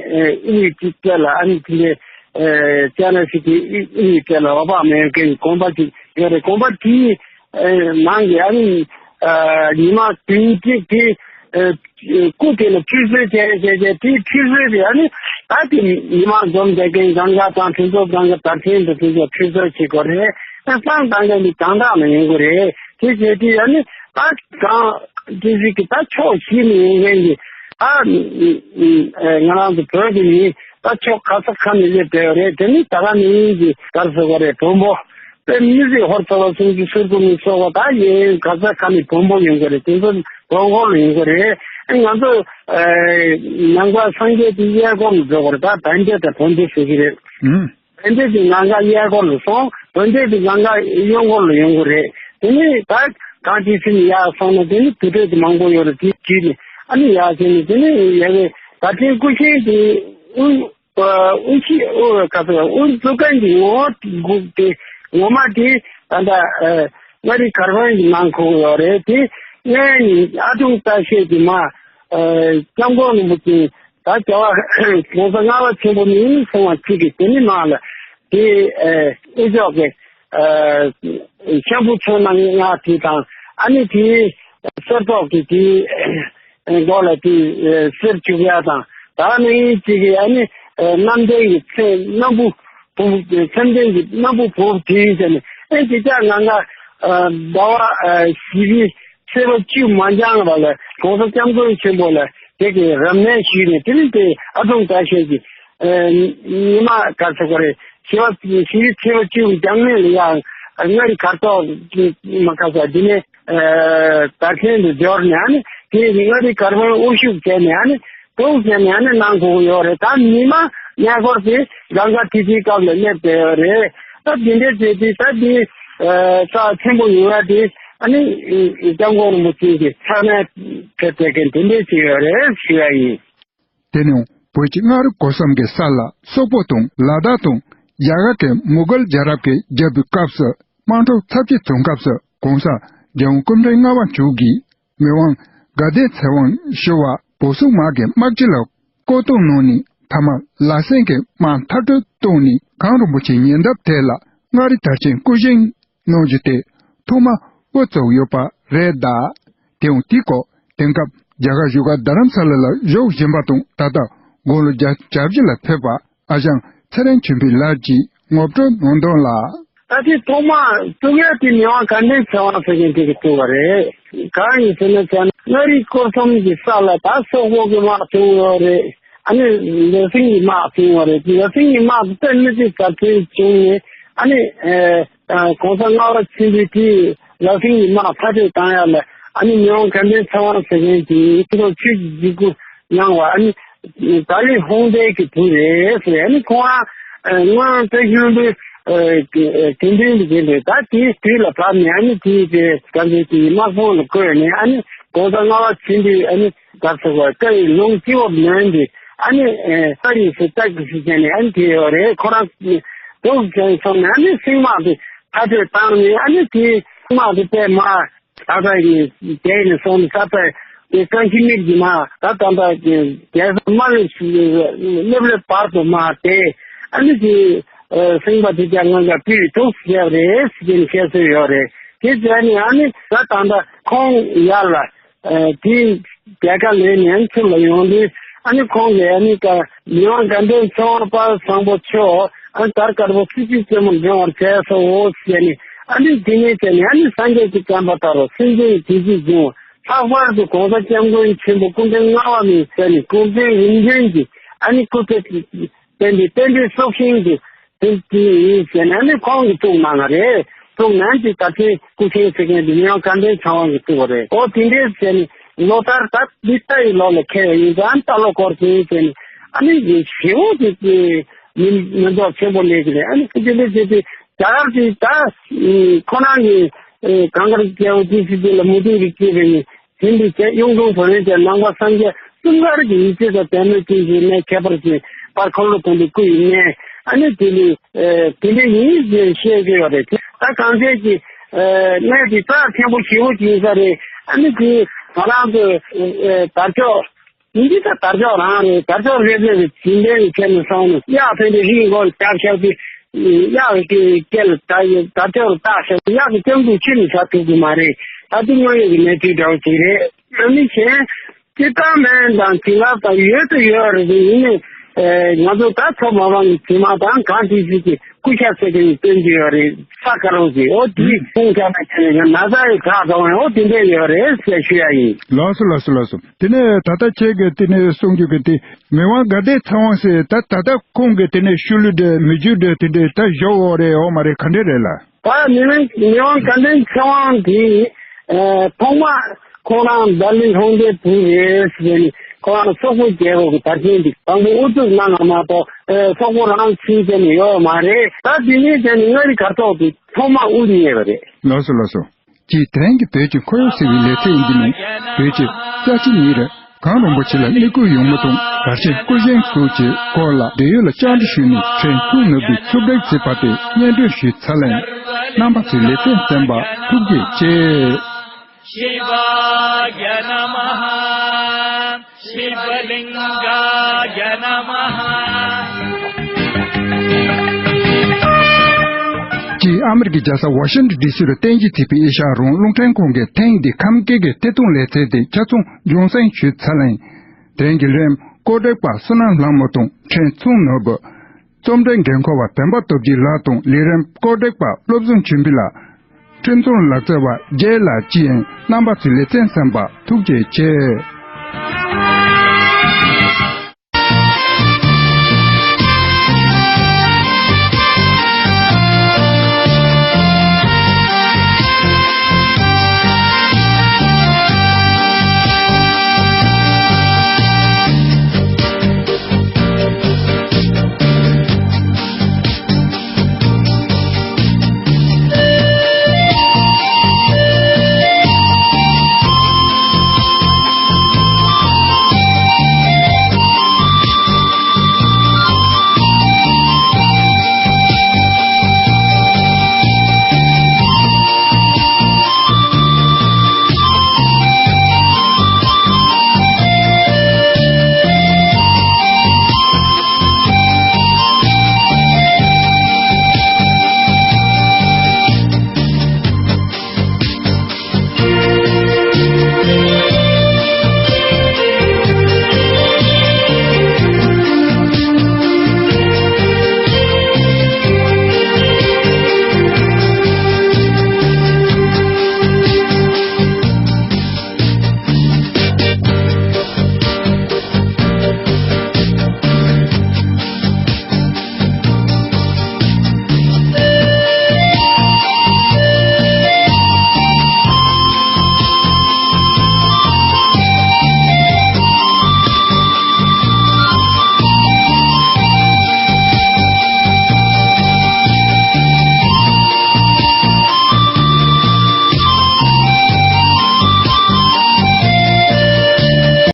དབུས་ཀྱི་རྩེ་ལ་ཨ་ནི་དེ་འདྲའི་ཅ་ན་ཤི་ཀའི་དབུས་ཀྱི་རྩེ་ལ་འོད་དཔག་མེད་མཁན་དགོན་པ་ཅིག་ཡོད་རེད། དགོན་པ་དེའི་ནང་གི་ཨ་ནི་ཉི་མ་བདུན་གཅིག་དེ་སྐུ་དེ་ལ་ཁྲུས་གསོལ་བྱས་བྱས་བྱས་དེའི་ཁྲུས་གསོལ་དེ་ཨ་ནི་ད་དེ་ཉི་མ་འཛོམས་བསྡད་མཁན་གང་ག་དང་ཕུན་ཚོགས་གང་ག་དར་ཆེན་དུ་དེ་ཚོ་ཁྲུས་གསོལ་བྱེད་དགོས་རེད། བསང་བཏང་མཁན་དེ་གང་དག་ལ་ཡོང་གི་རེད། དེ་བྱས་དུས་ཨ་ནི་ད་གང་ཅི་ཞིག་གི་ད་ཕྱོགས་བཞི་ནས་ཡོང་མཁན་གྱི་ད་ང་རང་ཚོ་བོད་ཀྱི་མི་ད་ཕྱོགས་ག་ས་ག་ནས་སླེབས་བསྡད་ཡོད་རེད། དེ་ནི་ད་ག་ནས་ཡིན་གྱི་ག་རེ་ཟེར་དགོས་རེད། བོན་པོ་དཔེ་མི་སྲིད་ཧོར་ཚོ་བ་སུམ་ཅུ་སོ་དགུ་ནས་སོགས་པ་ད་ཡིན་ག་ས་ག་ནས་བོན་པོ་ཡོང་གི་རེད། དེ་ཚོ་བོན་སྐོར་ལ་ཡོང་གི་རེད། ང་ཚོ་ནང་པ་སངས་རྒྱས་དེ་གཡས་སྐོར་ལ་འགྲོ་དགོས་རེད། ད་བན་དེ་དང་བོན་དེ་ཟེར་གྱི་རེད། ཨུམ། བན་དེ་དེ་ང་ག་གཡས་སྐོར་ལ་སོང་། བོན་དེ་དེ་ང་ག་གཡོན་སྐོར་ལ་ཡོང་གི་རེད། དེ་ནས་ད་གང་ཅི་ཕྱིན་ཡར་སོང་ན་དེ་ནི་དུར་ཁྲོད་དེ་མང་པོ་ཡོད་རེད། དེ་བརྒྱུད་ནས་ཨ་ནི་ཡར་ཕྱིན་ནས་དེ་ནི་ཡ་གི་ད་ཐེངས་སྐུ་ཆེན་དེ་དབུ་དབུ་ཁྱི་དབུ་ག་ཚོད་དབུ་བཙུགས་མཁན་གྱི་ངོ་བོ་དེ་ངོ་མ་དེ་ད་ལྟ་མངའ་རིས་མཁར་དབང་གི་ནང་འཁོད་ཡོད་རེད། དེ་སྔོན་ནས་ཨ་ཐུང་བཀྲ་ཤིས་ཀྱི་མ་སྐྱབས་མགོན་རིན་པོ་ཆེ་ད་རྒྱལ་བ་༸གོང་ས་ལྔ་པ་ཆེན་པོ་མི་ཉུང་སོང་བ་གཅིག་གིས་དེ་ནི་མ་ལ་དེ་དབུ་ལྕོག་གི་ཤམ་བུ་ཚོན་ནང་ང་དེ་དང་ཨ་ནི་དེ་གསེར་ཏོག་གི་དེ་མགོ་ལ་དེ་གསེར་བྱུག་ཡ་དང་ད་ནི་གཅིག་གིས་ཨ་ནི་རྣམ་ལྡན་གྱི་ཚེ་སྣམ་བུ་བུ་མཚན་ལྡན་གྱི་སྣམ་བུ་བུ་དེའི་ཟེར་ནས་ཨེ་ཅི་ཅག་ང་ང་ཟླ་བ་བཞི་པའི་ཚེས་པ་བཅུ་མ་འགྱངས་བ་ལ་༸གོང་ས་༸སྐྱབས་མགོན་ཆེན་པོ་ལ་དེ་གའི་རབ་གནས་ཞུས་ནས་དེ་རིང་དེ་ཨ་ཐུང་བཀྲ་ཤིས་ཀྱི་ཉི་མ་ག་ཚོད་ག་རེ་བཞི་པ་བཞི་པའི་ཚེས་པ་བཅུ་འགྱངས་ནས་ལ་ཡང་མངའ་རིས་མཁར་དབང་མ་ཁ་ས་འདི་ནས་དར་ཆེན་དུ་འབྱོར་ནས་ཨ་ནི་དེ་མངའ་རིས་མཁར་དབང་དབུ་བཞུགས་བྱས་ནས་ཨ་ནི། ཏོག་ཙམ་ཡང་ནི་གནང་དགོས་ཀྱི་ཡོད་རེད། ད་ཉི་མ་གནས་སྐོར་དེ་གང་ག་དེ་དེའི་སྐབས་ལ་སླེབས་བསྡད་ཡོད་རེད། ད་དེ་འདྲའི་བྱས་དུས་ད་དེ་རྩ་ཆེན་པོ་ཡོང་ཡ་དེ་ཨ་ནི་༸སྐྱབས་མགོན་རིན་པོ་ཆེ་གི་ཕྱག་ལེན་ཕེབས་བསྡད་མཁན་དེ་འདྲའི་བྱས་ཡོད་རེད་ཞུ་ཡ་ཡིན། དེ་ནས་བོད་ཀྱི་མངའ་རིས་སྐོར་གསུམ་གྱི་ས་ལ་སོག་པོ་དང་ལ་དྭགས་དང་རྒྱ་གར་གྱི་མུ་གྷལ་རྒྱལ་རབས་ཀྱིས་རྒྱབ་པའི་སྐབས་སུ་དམག་འཁྲུག་ཚབས་ཆེ་བྱུང་སྐབས་སུ་༸གོང་ས་༸རྒྱལ་དབང་སྐུ་ཕྲེང་ལྔ་པ་མཆོག་གིས། མི་དབང་དགའ་ལྡན་ཚེ་དབང་ཞུ་བ་བོད་སོག་དམག་གི་དམག་སྤྱི་ལ་བསྐོ་གཏོང་གནང་ནས་མཐའ་མ་ལ་སེང་གི་དམག་མཐར་སྐྲོད་བཏང་ནས་གངས་རིན་པོ་ཆེའི་ཉེ་འདབས་དེ་ལ་མངའ་རིས་དར་ཆེན་སྐུ་བཞེངས་གནང་རྒྱུ་དེ་ཐོག་མ་དབུ་བཙུགས་ཡོད་པ་རེད་གདའ། དེའང་དེའི་སྐོར་དེང་སྐབས་རྒྱ་གར་བཞུགས་སྒར་རྡ་རམ་ས་ལ་ལ་བཞུགས་བཞིན་པ་དང་ད་ལྟ་དགུང་ལོ་བརྒྱད་ཅུ་ལ་ཕེབས་པ། ཨ་ཞང་ཚེ་རིང་ཆོས་འཕེལ་ལགས་ཀྱིས་ངོ་སྤྲོད་གནང་དོན་ལ། ད་ལྟའི་ཐོག་མ་བཙུགས་ཡ་དེ་མི་དབང་དགའ་ལྡན་ཚེ་དབང་ཟེར་མཁན་དེ་གིས་བཙུགས་པ་རེད། གང་ཡིན་ཟེར་ན་ཅང་མངའ་རིས་སྐོར་གསུམ་གྱི་ས་ལ་ད་སོག་པོ་གི་དམག་བྱུང་ཡོད་རེད། ཨ་ནི་ལ་སེང་གི་དམག་བྱུང་བ་རེད། ལ་སེང་གི་དམག་དེ་དཔེ་མི་སྲིད་ཚབས་ཆེན་བྱུང་ནས་ཨ་ནི་ཨ་༸གོང་ས་ལྔ་པ་ཆེན་པོས་དེ་ལ་སེང་གི་དམག་མཐའ་སྐྲོད་བཏང་ཡ་ལ་ཨ་ནི་མི་དབང་དགའ་ལྡན་ཚེ་དབང་ཟེར་མཁན་དེ་ཁྱེད་རང་ཆོས་ཀྱི་འཇིགས་སྐུལ་གནང་བ་ཨ་ནི། ཏཱ་ལའི་ཧུང་ཏེ་གི་བུ་རེད་ཟེར། ཨ་ནི་ཁོང་རང་སྔོན་ཏེ་ཧུང་ཏེ་དེ་འདྲའི་འདི་རེད། ད་དེའི་དུས་ལ་བབས་ནས་ཨ་ནི་དེའི་དེ་སྐབས་དེ་དེའི་དམག་དཔུང་ལ་བསྐོས་ནས་ཨ་ནི་༸གོང་ས་ལྔ་པ་ཆེན་པོས་ཨ་ནི་ད་ཚོ་བ་བཀའ་ཡི་ལུང་སྤྱི་བོར་ནོན་ཏེ་ཨ་ནི་ཨ་རི་སུ་ཏག་གི་སུ་བྱས་ནས་ཨ་ནི་དེ་ཡོད་རེད། ཁོ་རང་འདུག་ཀྱང་སོང་ནས་ཨ་ནི་སྲིང་དམག་དེ། ཁ་གཏད་བཏང་ནས་ཨ་ནི་དེ་དམག་དེ་པས་མ་ད་ལྟ་ཡི་དེ་ནས་སོང་ནས་ས་པས་དེ་བཀའ་འཁྱིལ་མེད་ཀྱི་མ་ད་ད་ལྟ་རྒྱལ་ས་དམག་ལས་སླེབས་ལས་བར་དུ་མ་དེ་ཨ་ནི་དེ་སེང་པ་དེ་ཀྱང་ང་ལ་པུས་ཐུགས་བཞེས་རེད་ཟེར་ནས་བཤད་སྲོལ་ཡོད་རེད། དེ་བྱས་ནས་ཨ་ནི་ད་ད་ལྟ་ཁོང་ཡར་ལ། ཨ་དེའི་རྒྱལ་ཁ་ལེན་ནས་ཚུར་ལ་ཡོང་དུས་ཨ་ནི་ཁོང་གིས་ཨ་ནི་ཀ་མི་དབང་དགའ་ལྡན་ཚེ་དབང་དཔལ་བཟང་པོ་མཆོག་ཨ་ནི་དར་དཀར་པོ་སྲིད་སྤྱི་རྩེ་མོར་འབྱོན་པར་མཛད་སོ་ཟེར་ནས་ཨ་ནི་དེ་ནས་བྱས་ནས་ཨ་ནི་སངས་རྒྱས་ཀྱི་བསྟན་པ་དར་བ་སེམས་ཅན་གྱི་བདེ་སྐྱིད་འབྱུང་བ་ལྷག་པར་དུ་༸གོང་ས་༸སྐྱབས་མགོན་ཆེན་པོ་སྐུ་ཕྲེང་ལྔ་པ་ནས་བྱས་ནས་སྐུ་ཕྲེང་རིམ་བྱོན་གྱི་ཨ་ནི་སྐུ་ཚེ་བརྟན་པའི་བརྟན་པའི་སྲོག་ཤིང་གི་དེ་དེ་ཡིན་ཟེར་ནས་ནི་ཁོང་གིས་བཙུགས་གནང་བ་རེད། བཙུགས་གནང་དེ་ད་ཆའི་སྐུ་ཆེན་ཟེར་མཁན་དེ་མི་དབང་དགའ་ལྡན་ཚེ་དབང་གིས་བཙུགས་པ་རེད། ཨོ་དེ་འདྲའི་ཟེར་ནས་ལོ་ལྟར་ད་འདི་ལྟ་ཡི་ལོ་ལ་འཁེལ་བ་ཡིན་ཙང་ལྟ་ལོ་སྐོར་ཅན་ཟེར་ནས་ཨ་ནི་ཞེ་བོ་དེ་དེ་མི་མི་འདོགས་ཆེན་པོ་ལས་ཀྱི་རེད། ཨ་ནི་དེ་འདྲའི་ཟེར་དེ་རྒྱ་གར་དེ་ད་ཁོ་རང་གི་གངས་དཀར་རྒྱལ་པོ་ཏི་སེ་དེ་ལ་མུ་སྟེགས་ཀྱི་སྐྱེས་པའི་ནི། དེ་འདི་བྱས་གཡུང་དྲུང་བོན་ལས་ཀྱི་ནང་པ་སངས་རྒྱས་གསུམ་ཀར་གྱི་ཡིད་ཆེས་དང་དད་མོས་ཀྱི་ཞིག་ནས་ཁྱད་པར་ཅན་པར་འཁོར་ལོ་དང་དུ་བསྐུལ་ཡིན་ནས་ཨ་ནི་དེ་ནི་དེ་འདྲའི་ཡིན་ཞེས་བཤད་ཀྱི་ཡོད་རེད། ད་གང་ཟེར་གྱི་གནས་དེ་རྩ་ཆེན་པོ་ཞེ་པོ་ཅིག་ཡིན་ས་རེད། ཨ་ནི་དེ་ང་རང་ཚོ་དར་ལྕོག་འདི་ད་དར་ལྕོག་རང་རེད། དར་ལྕོག་རེད་རེད་རེད་ཟིན་པའི་ཁྱེར་ནས་སོང་ནས་གཡག་ཕན་པའི་རིགས་མགོ་ལ་བརྒྱབ་བཞག་དུས། གཡག་གི་སྐེ་ལ་ད་ད་ལྕོག་ལ་བཏགས་བཞག་དུས་གཡག་གི་སྐྱབས་འཛུགས་ཁྱོན་ནས་བྱ་ཐུབ་ཀྱི་མ་རེད། ད་དེ་དངོས་ཡོད་ཀྱི་གནས་ཚུལ་འདྲ་བོ་ཅིག་རེད། ཨ་ནི་གཞན་སྤྱིར་བཏང་སྨན་དང་བྱིན་རླབས་དང་ཡོད་དུ་ཡོད་རེད་དེ་ཡིན་ནའི། ང་ཚོ་ད་ཚོ་མ་མང་གི་བྱེ་མ་དང་གང་ཅི་ཞིག་གི་སྐུ་ཤ་ཟེར་གྱི་སྟོན་གྱི་ཡོད་རེད། ས་དཀར་པོ་ཞིག་ཨོ་དེ་ཁོང་ཆ་ན་ཆ་ན་ན་ཚ་ཡི་དྲག་གཏོང་བའི་ཨོ་དེ་འདྲས་ཡོད་རེད་ཟེར་ཞུ་ཡ་ཡིན། ལགས་སོ་ལགས་སོ་ལགས་སོ། དེ་ནས་ད་ལྟ་ཁྱེད་ཀྱིས་དེ་ནས་གསུང་རྒྱུ་གི་དེ་མི་དབང་དགའ་ལྡན་ཚེ་དབང་ཟེར་ད་ད་ལྟ་ཁོང་གི་དེ་ནས་ཤུལ་ལུས་འདྲ་མི་རྒྱུད་འདྲ་དེ་འདྲས་ད་བཞག་ཡོད་རེད་ཨོ་མ་རེད་ག་འདྲས་རེད་ལ། ད་མི་དབང་མི་དབང་དགའ་ལྡན་ཚེ་དབང་དེ་ཐོག་མ་ཁོང་རང་ལྡི་ལི་ལྷུང་འདྲའི་བུ་རེད་ཟེར་ནས་ཁོང་རང་སོག་པོ་རྒྱལ་པོ་གི་དར་ཆེན་འདི་དང་པོ་དབུ་བཙུགས་གནང་བ་མ་གཏོགས་སོག་པོ་རང་ཚུལ་དེ་ནས་ཡོད་མ་རེད། ད་དེ་ནས་དེ་ནས་མངའ་རིས་གར་ཐོག་དེ་ཐོག་མ་དབུ་བརྙེས་པ་རེད། ལགས་སོ་ལགས་སོ། ཅེས་དེ་རིང་གི་བོད་ཀྱི་ཁོར་ཡུག་ཟེར་བའི་ལེ་ཚན་འདི་ནི་བོད་ཀྱི་ས་བྱི་ཉིན་རེ་གངས་རིན་པོ་ཆེ་ལ་གནས་སྐོར་ཡོང་མི་དང་དར་ཆེན་སྐུ་བཞེངས་སོགས་ཀྱི་སྐོར་ལ་འབྲེལ་ཡོད་ལ་བཅར་འདྲི་ཞུས་ནས་ཕྲན་ཚུགས་ནོར་བུས་ཚུར་འགྲེལ་བྱས་པ་དེ་སྙན་སྒྲོན་ཞུས་ཚར་ལན། རྣམ་པ་ཚོས་ལེ་ཚན་གསན་པ་ཐུགས་རྗེ་ཆེ། ཤིཝ་ཡ་ནམ་ཧ། ཤིཝ་ལིང་ག་ཡ་ནམ་ཧ། ཅེས་ཨ་མི་རི་ཀའི་རྒྱལ་ས་ཝ་ཤིང་ཊོན་ཌི་སི་རུ་རྟེན་གཞི་བྱས་པའི་ཨེ་ཤ་ཡ་རང་དབང་རླུང་འཕྲིན་ཁང་གི་ཐེངས་འདིའི་ཁམས་སྐད་ཀྱི་བརྩེ་དུང་ལེ་ཚན་དེ་ཆ་ཚང་རྒྱང་སྲིང་ཞུས་ཚར་ལན། དེ་རིང་གི་ལས་རིམ་བཀོད་སྒྲིག་པ་བསོད་ནམས་ལྷ་མོ་དང་ཕྲན་ཚུགས་ནོར་བུ། རྩོམ་སྒྲིག་འགན་འཁུར་བ་བསྟན་པ་སྟོབས་རྒྱལ་ལགས་དང་ལས་རིམ་བཀོད་སྒྲིག་པ་བློ་བཟང་ཆོས་འཕེལ་ལགས། ཁྲིམས་སྲུང་ལག་རྩལ་བ་རྒྱལ་ལགས་བཅས་ཡིན། རྣམ་པ་ཚོས་ལེ་ཚན་གསན་པ་ཐུགས་རྗེ་ཆེ།